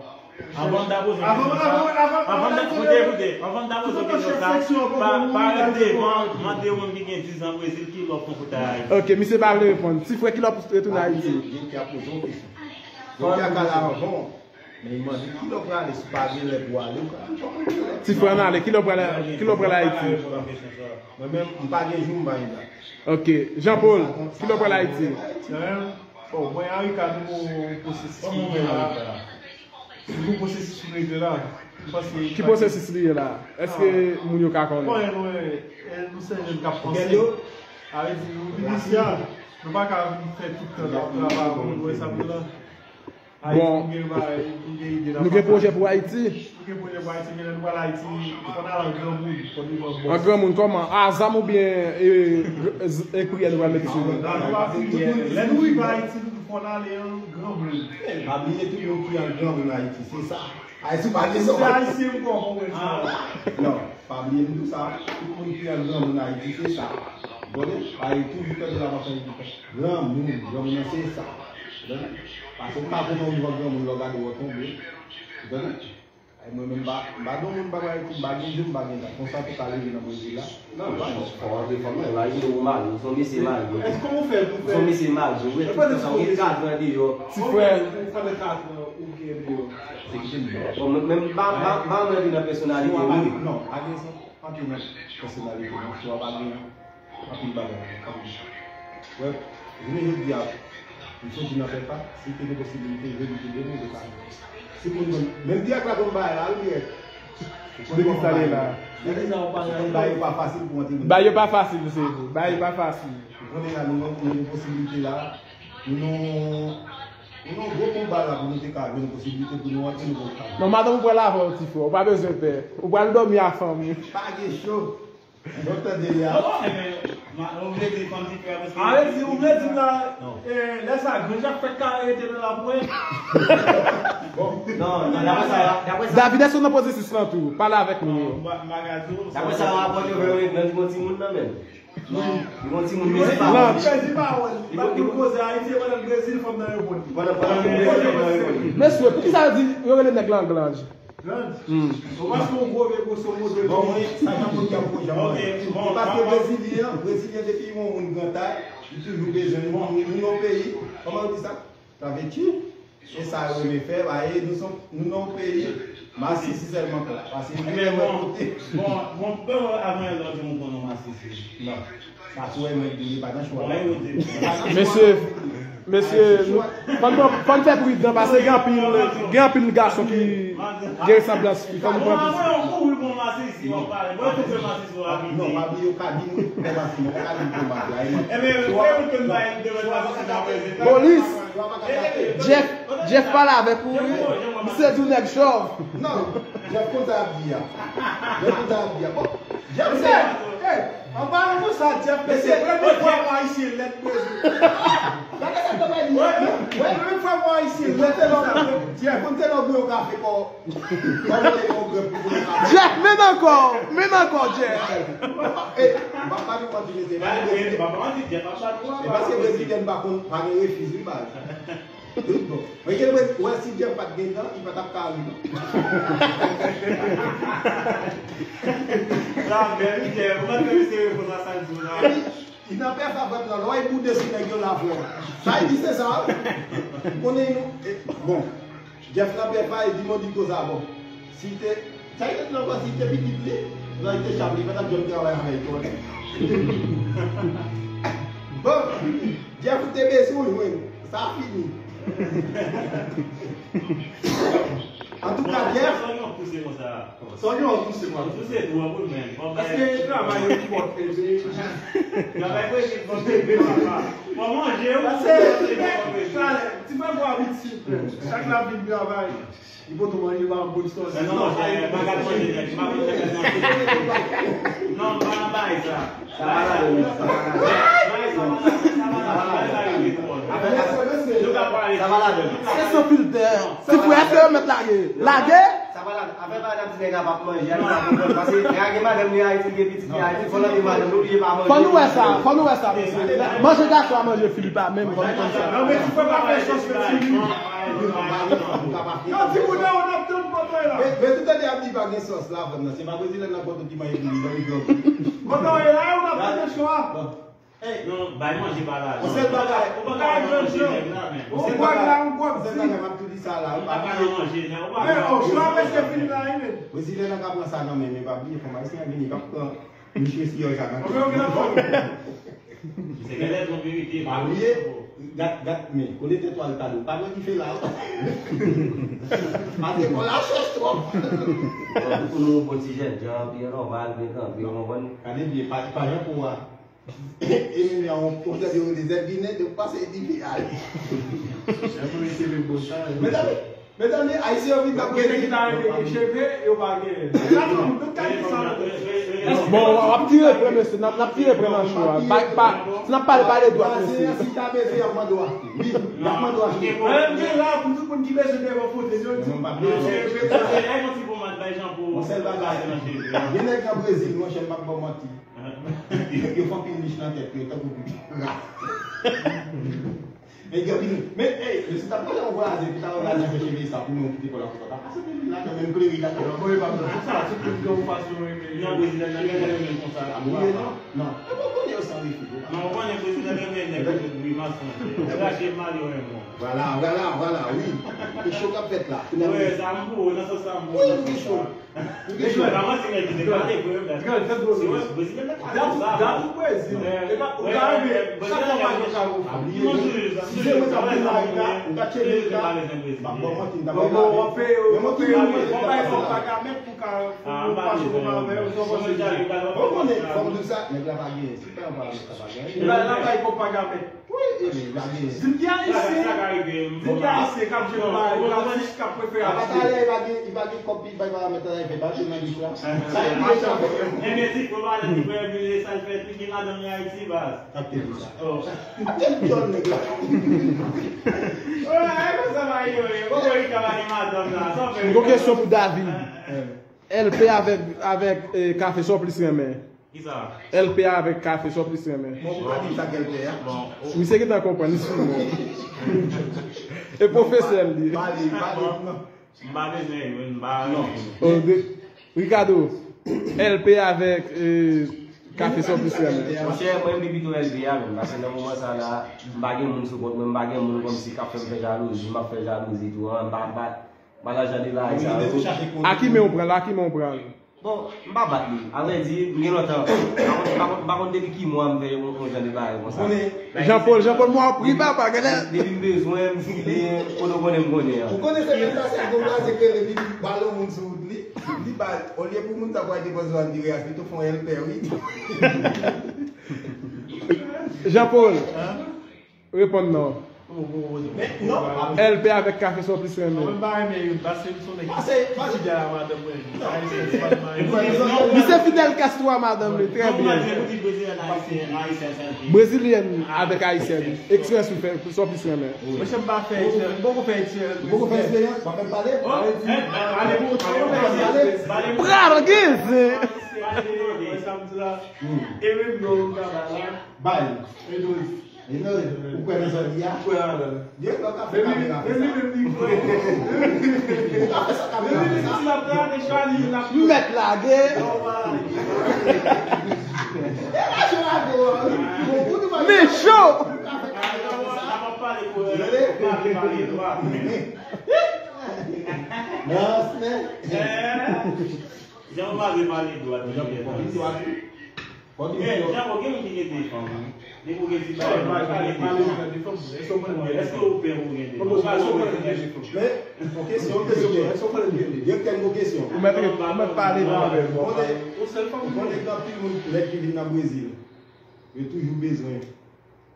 anvan m ta poze yon kesyon sa, anvan m ta, koute, koute, anvan m ta poze yon kesyon sa, pa, pa ret devan, mande yon moun ki gen diz an Brezil, kilè w ap pran pou ta Ayiti. Ok, misye pa vle reponn. Ti frè, kilè w ap retounen Ayiti? Gen ki ap poze yon kesyon. Gen ki ap pale anvan w, men li mande kilè w prale, si w pa gen lè pou w ale, ou ka toujou pran lè. Ti frè, ann ale, kilè w prale, kilè w prale Ayiti? Mwen menm, m pa gen jou m pa gen dat. Ok, Jean Paul, kilè w prale Ayiti? Mwen menm, Bon, mwen a Ricardo, pwosesis ki gen la. Sitou pwosesis ki rete la. Ki pwosesis li ye la? Èske moun yo ka konnen? Bon, nou, nou se jèn k ap panse. Sa vle di, nou vin isi a, nou pa ka vin fè tout tan n ap travay, nou wè sa m di la. Bon, nou gen pwojè pou Ayiti? Gen pwojè pou Ayiti, men lè nou pral Ayiti, fò n al an granmoun, fò n rive an bòs. An granmoun kòman? A zam oubyen, e, e, priyè nou pral mete sou li? Lè nou rive Ayiti, nou fò n ale an granmoun. Pa bliye tout moun ki an granmoun Ayiti, se sa. Ayiti pa gen sa. Se ayisyen m konprann sa. Non, pa bliye m di w sa, tout moun ki an granmoun Ayiti, se sa. Ou konnen? Ayiti, toujou tande la, m ap tande tout tan. Granmoun, granmoun nan se sa. Ou konnen? Paske ou pa konn ou vivan granmoun lè w gade w tonbe. Ou tande? Ay, mwen menm, m pa, m pa gen moun, m pa gen Ayiti, m pa gen je, m pa gen dat. Konsa tou ka leve nan Brezil la. Non, non, fò w antre fanm nan, imajine ou marye, ou se yon mesye marye. Èske ou fè, ou fè? Ou se yon mesye marye, ou gen tout tan sa, ou gen katran deyò. Ti frè. Ou fè katran, ou gen deyò. Se kite m. Bon, men, men, m pa, m pa, m pa antre nan pèsonalite moun. Non, pa gen sans antre nan pèsonalite moun. Si w pa gen Anpil bagay, anpil. Wè, jounen jodi a, m soti nan pèpa, si te gen posibilite, jodi te demen, yo pa. Si moun konn, menm dirèk la konn bay la, wi, dirèk. Depi sa li la. Depi sa ou pa bay, bay yo pa fasil pou antre. Bay yo pa fasil, se vre. Bay yo pa fasil. Ou konnen la, nou, nou, nou gen posibilite la, nou, nou, nou gwo konba la pou nou te ka jwenn posibilite pou nou antre, nou konn ka. Non, madanm ou pral avè w, ti frè, ou pa bezwen pè. Ou pral dòmi a fanmi. Pa gen cho. Donk, tande li a. Non, non, men, ma, ou vle di fanm ti frè a, paske. A, vle di, ou vle di m la, eh, lè sa, granjak fèk kare rete nan lapwen. Bon. Non, non, daprè sa, daprè sa. David, èske w nan pwosesis lan tou? Pale avèk nou. Non, m pa, m pa ka di w. Daprè sa, rapò yo fè, yo gen timoun nan menm. Non. Yo gen timoun, men se pa. Li pèdi pawòl. Li pa pou koze Ayiti, pandan Brezil, fanm nan yo bon. Pandan, pandan Brezil, fanm nan yo bon. Mesye, poukisa yo di, yo rele nèg lan glanj? Glanj. Hmm. Ou pa se yon gwo vye gwoso modo. Bon, mwen, sa jan moun ki ap gwo jan mwen. Ok, bon, se paske brezilyen an, brezilyen depi yon moun gran tay, li toujou bezwen nou, nou, nou yon peyi, kòman yo di sa? Travesti. Se sa yo renmen fè, ba, e nou son, nou nan yon peyi, masisi sèlman k la. Paske nou renmen kote. Bon, bon, bon, avan yon lòt jou, moun konnen masisi. Non. Sa tou wè mwen di li pa nan chwa. Mesye, mesye, nou, fò n, fò n fè pridan paske gen anpil, gen anpil gason ki gen resanblans fi. Fò nou pran plis. Non, pa bliye yo ka di nou, men paske nou ka di nou konbat la. Polis, Jeff, Jeff pale avèk ou, wi. Misye di w nèg chòv. Non, Jeff konn sa y ap di a. Jeff konn sa y ap di a. Bon, Jeff se, eh, anba nou sa, Jeff, mesye, premye fwa mwen ayisyen lèd Brezil. Gade sa k ap di. Wè, premye fwa mwen ayisyen lèd Brezil. Jeff, konn se lè w bwè yon kafe kò. Kòman te yon grèp pou konnen sa? Jeff, men ankò, men ankò, Jeff. Eh, m pa, pa nou manti, mesye. E paske brezilyen pa konn, pa gen refiz, wi, baz. Bon, mwen gen mwen, wè si Jeff pa t gen dan, li pa t ap ka ri non. Sa bèl, wi, Jeff. Ou mèt fè misye reponn a sa l di w la. Li nan pè sa vant lan, lè w boude sou nèg yo la frè. Sa l di se sa. Ou konnen nou, e, bon. Jeff nan pè sa, e di modi koza bon. Si te, sa l te nan si te pitit li, lè l te chap li, pa t ap janm travay avè l. Bon, Jeff ou te bezwen w jwenn. Sa fini. Antouka, Jeff. Sa w gen w pouse konsa? Sa w gen w pouse konsa? Pouse twòp ou menm. Èske travay yo ki pòte? Travay pou ekip pòte, papa. Fò manje, wi. Pase, ti fè gwo abitit. Chak la vin travay. Li poto manje pa yon bon sòs. Non, non, monchè, pa gad manje nèg, pa vin fè nèg manje. Non, pa nan bagay sa. Sa pa ladan, sa pa ladan. Bagay sa, sa pa ladan, bagay sa yo gen twò. Afè sa, sa pa ladan. Se san filtè. Ti frè, se yo mèt lage. Lage. Sa pa ladan. Afè pa ladan, ti nèg la p ap manje, a li pa konprann. Paske nèg la gen madanm li Ayiti, li gen pitit li Ayiti, fò l antre madanm li, oblije pa manje. Fò nou wè sa, fò nou wè sa, mesye. Manje gason a manje fi li pa menm, fò nou konn sa. Non, men ti frè pa fè sòs, men ti li. Non, timoun nan, w ap tann pòtay la. Men, men tout ane ap di pa gen sòs la, frè m nan. Se pa brezilyen nan pòt ki manje pou li, nan mikwo. Kòman w ye la, w ap tann chwa. Bon. Ey, non, bay manje pa la. Yon sèl bagay. Ou pa ka manje nèg la, men. Yon sèl bagay, yon sèl bagay, m ap tou di sa la. Ou pa ka manje nèg, ou pa ka. Men, oh, chwa prèske fini la, wi, men. Brezilyen nan ka pran sa nan men, men pa bliye, fò m ayisyen vini, pa pran. Misye si yo sa nan. Ok, ok, dakò. Se gen lè zon verite. Pa bliye, gad, gad, men, konnen tèt ou al kado. Pa pran dife la. Pase kon la chèch twòp. Bon, pou nou, bon ti jènjan, byen nòmal, byen kanpe, w konprann? Gade byen, pa, pa jan pou a. E men, men, on, on tande yo rele zèb vinen, de pase dife al. Mezanmi, Mezanmi, Ayisyen yo vin nan Brezil. Gen nèg ki ta rete gen cheve, yo pa genyen. Bon, w ap tire pwen, mesye. N ap, n ap tire pwen nan cho a. Bay, pa, si n ap pale, pale dwat, mesye. Si ta bezwen, y ap mande w achte. Wi, y ap mande w achte. Menm gen la, pou tout moun ki bezwen devan fotèy yo, di, mesye, mesye, ay yon ti pomad bay Jean Paul. Yon sèl bagay. Gen nèg nan Brezil, monchè, m p ap ba w manti. Yo fè anpil nich nan tèt yo, tankou pipi. Men gen anpil, men, ey, mesye, ta pale yon vwazen, pou ta vwazen fè cheve sa, pou nou kite kò la, pou ta pase de lwil ladan, menm klere ladan. Bon, e pa bon, se sa, tout moun gen yon fason renmen. Non, brezilyen nan gen renmen konsa. A, wi, non, non. E bon, konnen yo san refi, non. Non, ou konnen brezilyen renmen nèg ki fè grimas, monchè. Yo rache mal, yo renmen. Vwala, vwala, vwala, wi. E cho k ap fèt la. Wi, sa m pou ou, nan sans sa m pou ou. Wi, wi, cho. Mesye, pa manti, men, li te pale vre, men. Gad, fè gwo mesye. Dat ou Brezil. E pa, ou ka rive, chak fwa pa gen kado. Si se mwen k ap vin la, ou ka tcheke, ou ka. M ap ba w manti, m ta bay la. Bon, bon, w ap peye, w ap peye, w ap bay kòb pa ka mèt pou ka, pou mache kòman avè yo, sa w panse. Bon, konnen, fò m di w sa, nèg la pa genyen, se pa yon paramèt sa pa genyen. Nèg la bay kòb pa ka mèt. Wi, e men, pa gen. Di m ki ayisyen, di m ki ayisyen k ap jwe bay, k ap, k ap prefere achte. Apa talè, li pa gen, li pa gen kòb, li bay paramèt la, li fè pa jwe nan lis la. Sa li mechan. Enben, di, pou pale di frè Emile, sa l fè, li gen madanm li Ayiti, baz. Ap te di sa. Oh. Ap te di djòl nèg la. Oh, e konsa m a yo, e. Poko Rika pa gen madanm la, sa w fè. M gon kesyon pou David. L P avèk, avèk, eh, kafe, sa w plis renmen? Kisa? L P avèk kafe, sa w plis renmen? Bon, ou pa di sa L P a? Bon, o- Misye gentan konprann, li sou non. E pwofesè l ye. Pale, pale, non. M pa bezwen yo, m pa renmen yo. Oh, de- Ricardo, L P avèk, eh, kafe, sa w plis renmen? Monchè, mwen, m pi pito L P a menm, paske nan moman sa la, m pa gen moun sou kont mwen, m pa gen moun kòmsi k ap fè m fè jalouzi, m ap fè jalouzi tou, an, m pa, m pa, m pa nan jan de bagay sa yo. A ki men w pran l? A ki men w pran l? Bon, m pa bat li. Avrèdi, m gen lontan. M pa konn, m pa konn, m pa konn depi ki mwa m fè yon, yon jan de bagay konsa. Jean Paul, Jean Paul, mwa w pri, papa, gade. Depi m bezwen, m file, kote w konnen m konnen an. Ou konnen se menm sa, se gon blaze k rele li, li bale yon moun sou wout li, li bale, olye pou moun sa pral depoze w Andreas, pito fè yon L P, wi. Jean Paul. Reponn non. L P avèk kafe, sa w plis renmen? Mwen pa renmen youn, paske m sonnen ki fidèl a madanm mwen. Misye Fidel Castro a madanm li, trè byen. Brezilyèn avèk ayisyèn. Eksperyans ou fè, sa w plis renmen? Monchè, m pa fè eksperyans, m poko fè eksperyans. Ou poko fè eksperyans? Ou pa menm pale? Pral gen zen. Sa m di la. E menm non, m travay la. Bay. E douz. Ou kwè nan zòt li a? Ou kwè nan zòt li a? Dirèk lè w ka fè kamera fè sa. Ou ka fè sa kamera fè sa. M mèt lage. Men cho. Jan w pa vle pale dwat. Jan w pa vle pale dwat. Men, Janbo, gen moun ki gen de fanm, wi. Depi w gen ti bagay, ou gen de fanm. Èske ou pè pou w gen de fanm? Ou pa janm gen de fanm. Men, yon kesyon, yon kesyon. Direktè, yon kesyon. Ou mèt, ou mèt pale nan avè l. Ou konnen gen anpil moun, nèg ki vin nan Brezil, yo toujou bezwen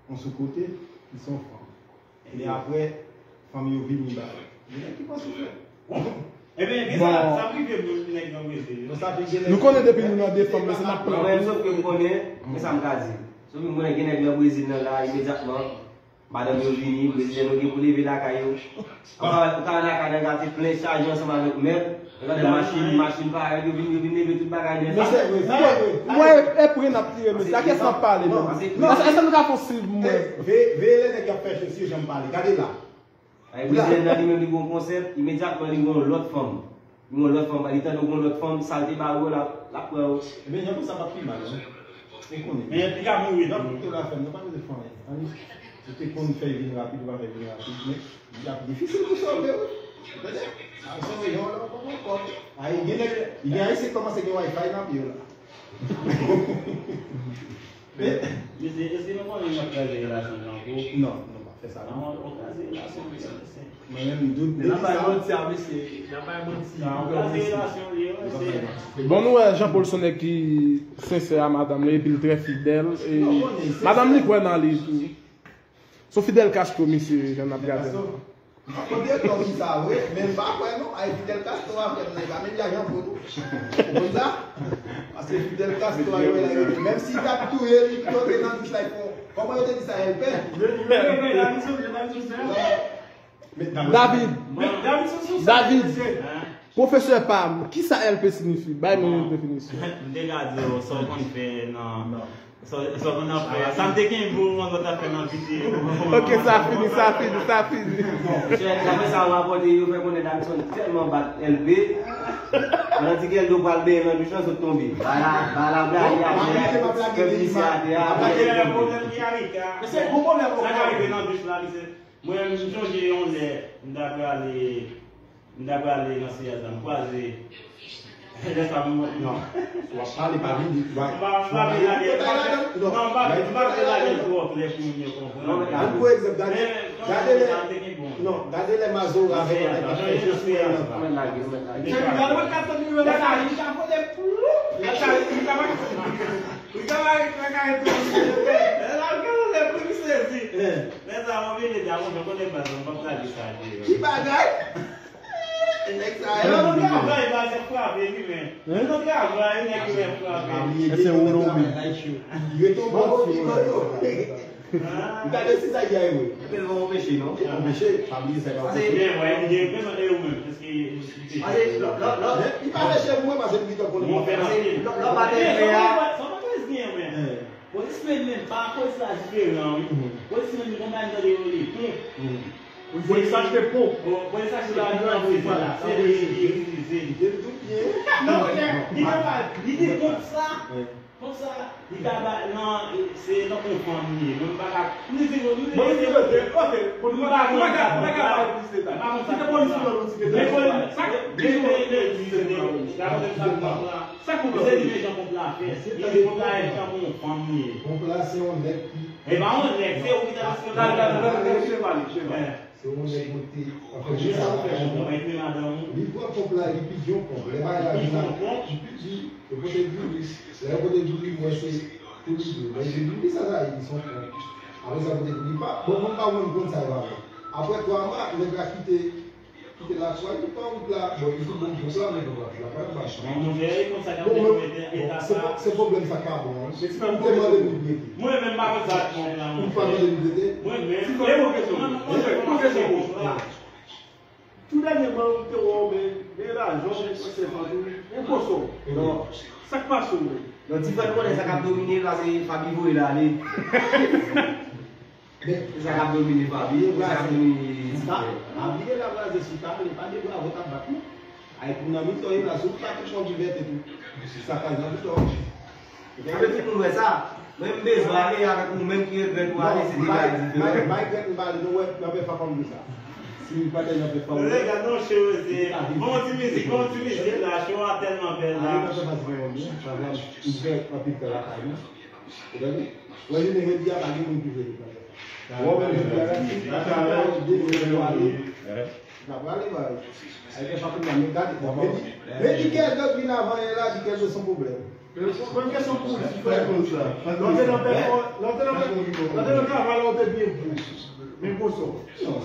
yon sou kote, ki se yon fanm. Men apre, fanm yo vini ba yo. Gen nèg ki pran souflèt. Ebyen, gen sa, sa rive moun nèg nan Brezil. Nou konnen depi nou nan de fanm, men se n ap pran. Mwen menm, sòf ke m konnen, men sa m ka di. Sòf ke m konnen gen nèg nan Brezil nan la, imedyatman, madanm yo vini, brezilyen yo gen pou leve lakay yo. Ou ka, ou ka wè lakay nan gate plen chaje ansanm avèk mèb. Yo gade machin, machin parèt, yo vin, yo vin leve tout bagay nèt. Mwen, e pre n ap tire, mesye. A kiyès n ap pale menm? Èske nou ka fè yon swiv mwen? Veye lè nèg y ap fè cho si yo janm pale. Gade la. Ay, brezilyen nan li menm li gon konsèp, imedyatman li gon lòt fanm. Li gon lòt fanm, li tande gon lòt fanm, sa l te ba ou yo, l ap pran yo. Ebyen, jan pou sa pa pi mal, non? Ou konnen. Men li ka mouri tou. Nan tout afè, nou pa bezwen fè anyen. Ann, ou te konn fè vin rapid, ou pa fè vin rapid, men li ap difisil pou sove, wi. Ou tande? Sa sove yon lè, ou pa pran kòb. Ay, gen nèg, gen Ayisyen kòmanse gen Wi-Fi nan pye yo la. Mesye, èske nou konnen m ap kraze relasyon Janbo? Non, nou pa fè sa non. Ou kraze relasyon m, mesye. Mwen menm m dout depi sa. Se nan bay manti a mesye, nan bay manti. Ou kraze relasyon li, mesye. Bon, nou wè Jean Paul se yon nèg ki sensè a madanm li epi l trè fidèl. E madanm li kwè nan li tou. Se yon Fidel Castro misye, jan n ap gade l. Kote kòm sa vre, men m pa kwè non, ay Fidel Castro a frè m nan, li pa menm jan Jean Paul tou. Ou konn sa? Paske Fidel Castro a yo la yo menm si l t ap touye li pito te nan dis la, kòman yo te di sa, L P? David. David. Pwofesè pa m, kisa L P siyifi? Bay mwen yon definisyon. M te ka di w sa w konn fè nan. Sa w konn ap fè. Sa m te kenbe w yon lòt afè nan videyo. Ok, sa fini, sa fini, sa fini. Chè, daprè sa w rapòte, yo fè konnen Davidson tèlman bat L P. Pandan ti L P pral benyen nan douch lan, sot tonbe. Bala, bala, bala, fè misye atè a. Mesye, gwo pwoblèm. Sa ka rive nan douch la, mesye. Mwen menm, m sonje yon lè, m ta prale, m ta prale nan seyaz la, m kwaze. Lè sa m, non. W ap pale pa vin di, m pa, m pa vle lage l, non, m pa, m pa vle lage l twò klè pou moun yo konprann. Ann pran egzanp, gade, gade lè, non, gade lè Mazora avèk yon nèg k ap fè jis pou yon lòt. Gade mwen ka tann nimewo la, li ka voye plou. Li ka, li ka, li ka, li ka, lè l ap gade lè pou li sezi. Lè sa a, mwen vin ede a konprann, konnen baz la, m p ap lage sa deyò. Ki bagay? Nèg sa yo. Nan travay, baz ap frape, wi, men. Nan travay, nèg yo ap frape. Èske ou nan men? Yo tonbe an pikan yo. Ou gade si sa gen wi. Epi l pa anpeche non. Anpeche, pa bliye sa pa anpeche. Men, wè, li gen prezon e ou menm. Èske li peche? Li pa peche pou mwen, paske m gentan konnen. Mwen fè anpil. Lò pa te fè a. Sa pa prez gen, men. Polismen menm, pa polis la diferan, wi. Polismen menm, konpayi tande yo rele pon. Polis achte pon. Polis achte pon nan polis la. Se li ki itilize li. Non, men, li te pa, li te konn sa. Konsa, li ka ba, nan, se nan konfòm li ye. Mwen, m pa ka, m di, m di, m pa konn sa. M pa konn sa. Men polis la, men, men, men, men, men, Sa k pwoblèm? Sa k pwoblèm? Sa k pwoblèm? Se li menm jan konp la fè. Li di konp la e janm yon fanm li ye. Konp la se yon nèg ki. E pa yon nèg, se ou ki ta. Gade, gade, gade, gade, gade, gade, gade. Se yon nèg mwen te. Anfen, men sa w fè konp la. Li pran konp la, li pidi yon konp. Lè bagay la vin la, li pidi, yo pote diri. Lè yo pote diri, mwen se pou li di. Mwen di, diri sa sa ye, li se yon konp. Apre sa, pote diri pa. Bon, mwen pa konn konn sa yo avè. Apre twa mwa, nèg la kite. Kite la swa, li pran wout la. Bon, li fout bon pou sa, men bon, la pa yon machan. Bon, monchè, e konsa k ap devlope eta sa. Se pwoblèm sa k pa bon an. Ou te mande m li prete. Mwen menm, m pa konn sa k bon la, monchè. Ou pa mande m prete? Mwen menm. Ti fè yon kesyon. Mwen, mwen, mwen, mwen, mwen, mwen. Tou dènyèman, ou te wè w, men, men lajan, men sèfant ou, men poso. Non. Sa k pase w menm? Non, ti fè nou konnen sa k ap domine la, se Faby voye l ale. Men, se sa k ap domine Fabie, se sa k ap domine Zifè. Fabie la braze sou ta, li pa de bravo k ap bat, non. Ay, pou nan mitan, li la, sou ta, tout moun ki vète tou. Sa ka nan mitan. Sa vle di nou wè sa. Mwen, m bezwen ale avèk ou menm ki regrèt ou ale, se de bagay diferan. Bay regrèt m pale, nou wè, nan pè fè kòm sa. Si m pa te nan pè fè. Lè gad non, cheri, se bon ti mizik, bon ti mizik la, show a tèlman bèl la. Ale nan pè fè kòm sa, m fè anpil tan lakay mwen. Ou tande? Mwen vin jodi a, pa gen moun ki vle li konsa. Wè, mwen jodi a, la, si ta ta la, de mil ale, n ap ale, bay. Ay, gen pa konn nan, men gade, men di, men di kè gòt vin avan yè la, di kè gòt son pwoblèm. Mwen kesyon pou ou, si fè konsa. Lè w te nan pè, lè w te nan pè, lè w te nan travay la, ou te byen gwo. Men gwo sò.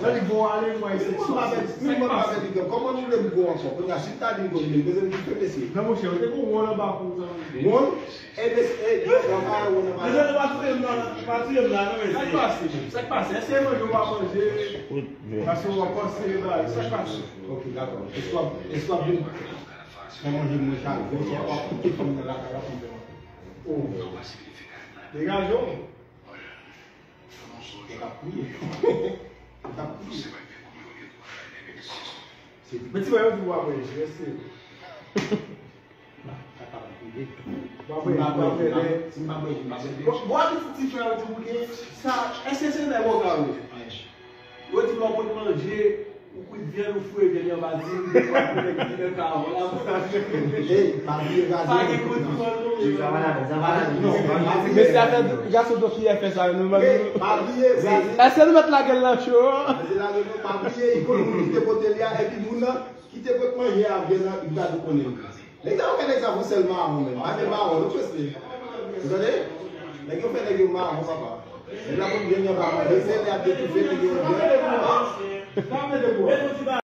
Sa di bon, ale, mwen, se sa. Mwen pa fè, mwen pa fè di kè. Kòman nou vle m gwo ankò? Kounye a, si m ta di m gwo, m bezwen m kite mesye. Non, monchè, ou te gon wòl anba pou ou, zanmi. Wòl? E mesye, e, yo, yo, pa wòl anba. Mesye, nou pa touye m nan, pa touye m la, non, mesye. Sa k pase? Sa k pase? Èske manje ou pa manje? Paske w ap panse, ba, sa k pase? Ok, dakò. Èske w ap, èske w ap vin fè manje mwen chak jou? W ap kite fanm nan lakay la pou fè manje. Oh. Degaje w. Ou t ap priye. Ou t ap priye. Men ti mwen yo di w ap manje, èske w ap manje? Si m pa manje, m pa manje. Bon, bon, abitid ti frè yo di w gen sa, èske se lè bon ka yo? Yo di lè w pot manje, ou kwit vyann, ou fouye vyann anba di, ou pa konnen ki lè ka avan la. Ey, pa bliye gade. Pa gen kote pou al non, mesye. Mesye a fè gason do ki fè sa yo, nou menm. Ey, pa bliye, pa bliye. Èske nou mèt lage l nan cho? Mesye lage nou, pa bliye, ikon moun ki te pote li a, epi moun nan ki te pot manje a, vyann nan, li pa tou konnen. Nèg sa yo fè nèg sa pou sèl mawon menm. Pa gen mawon, nou prese. Ou tande? Nèg yo fè nèg yo mawon, papa. Nèg la konn gen yon mawon. Nèg se lè ap detoufe, nèg yo.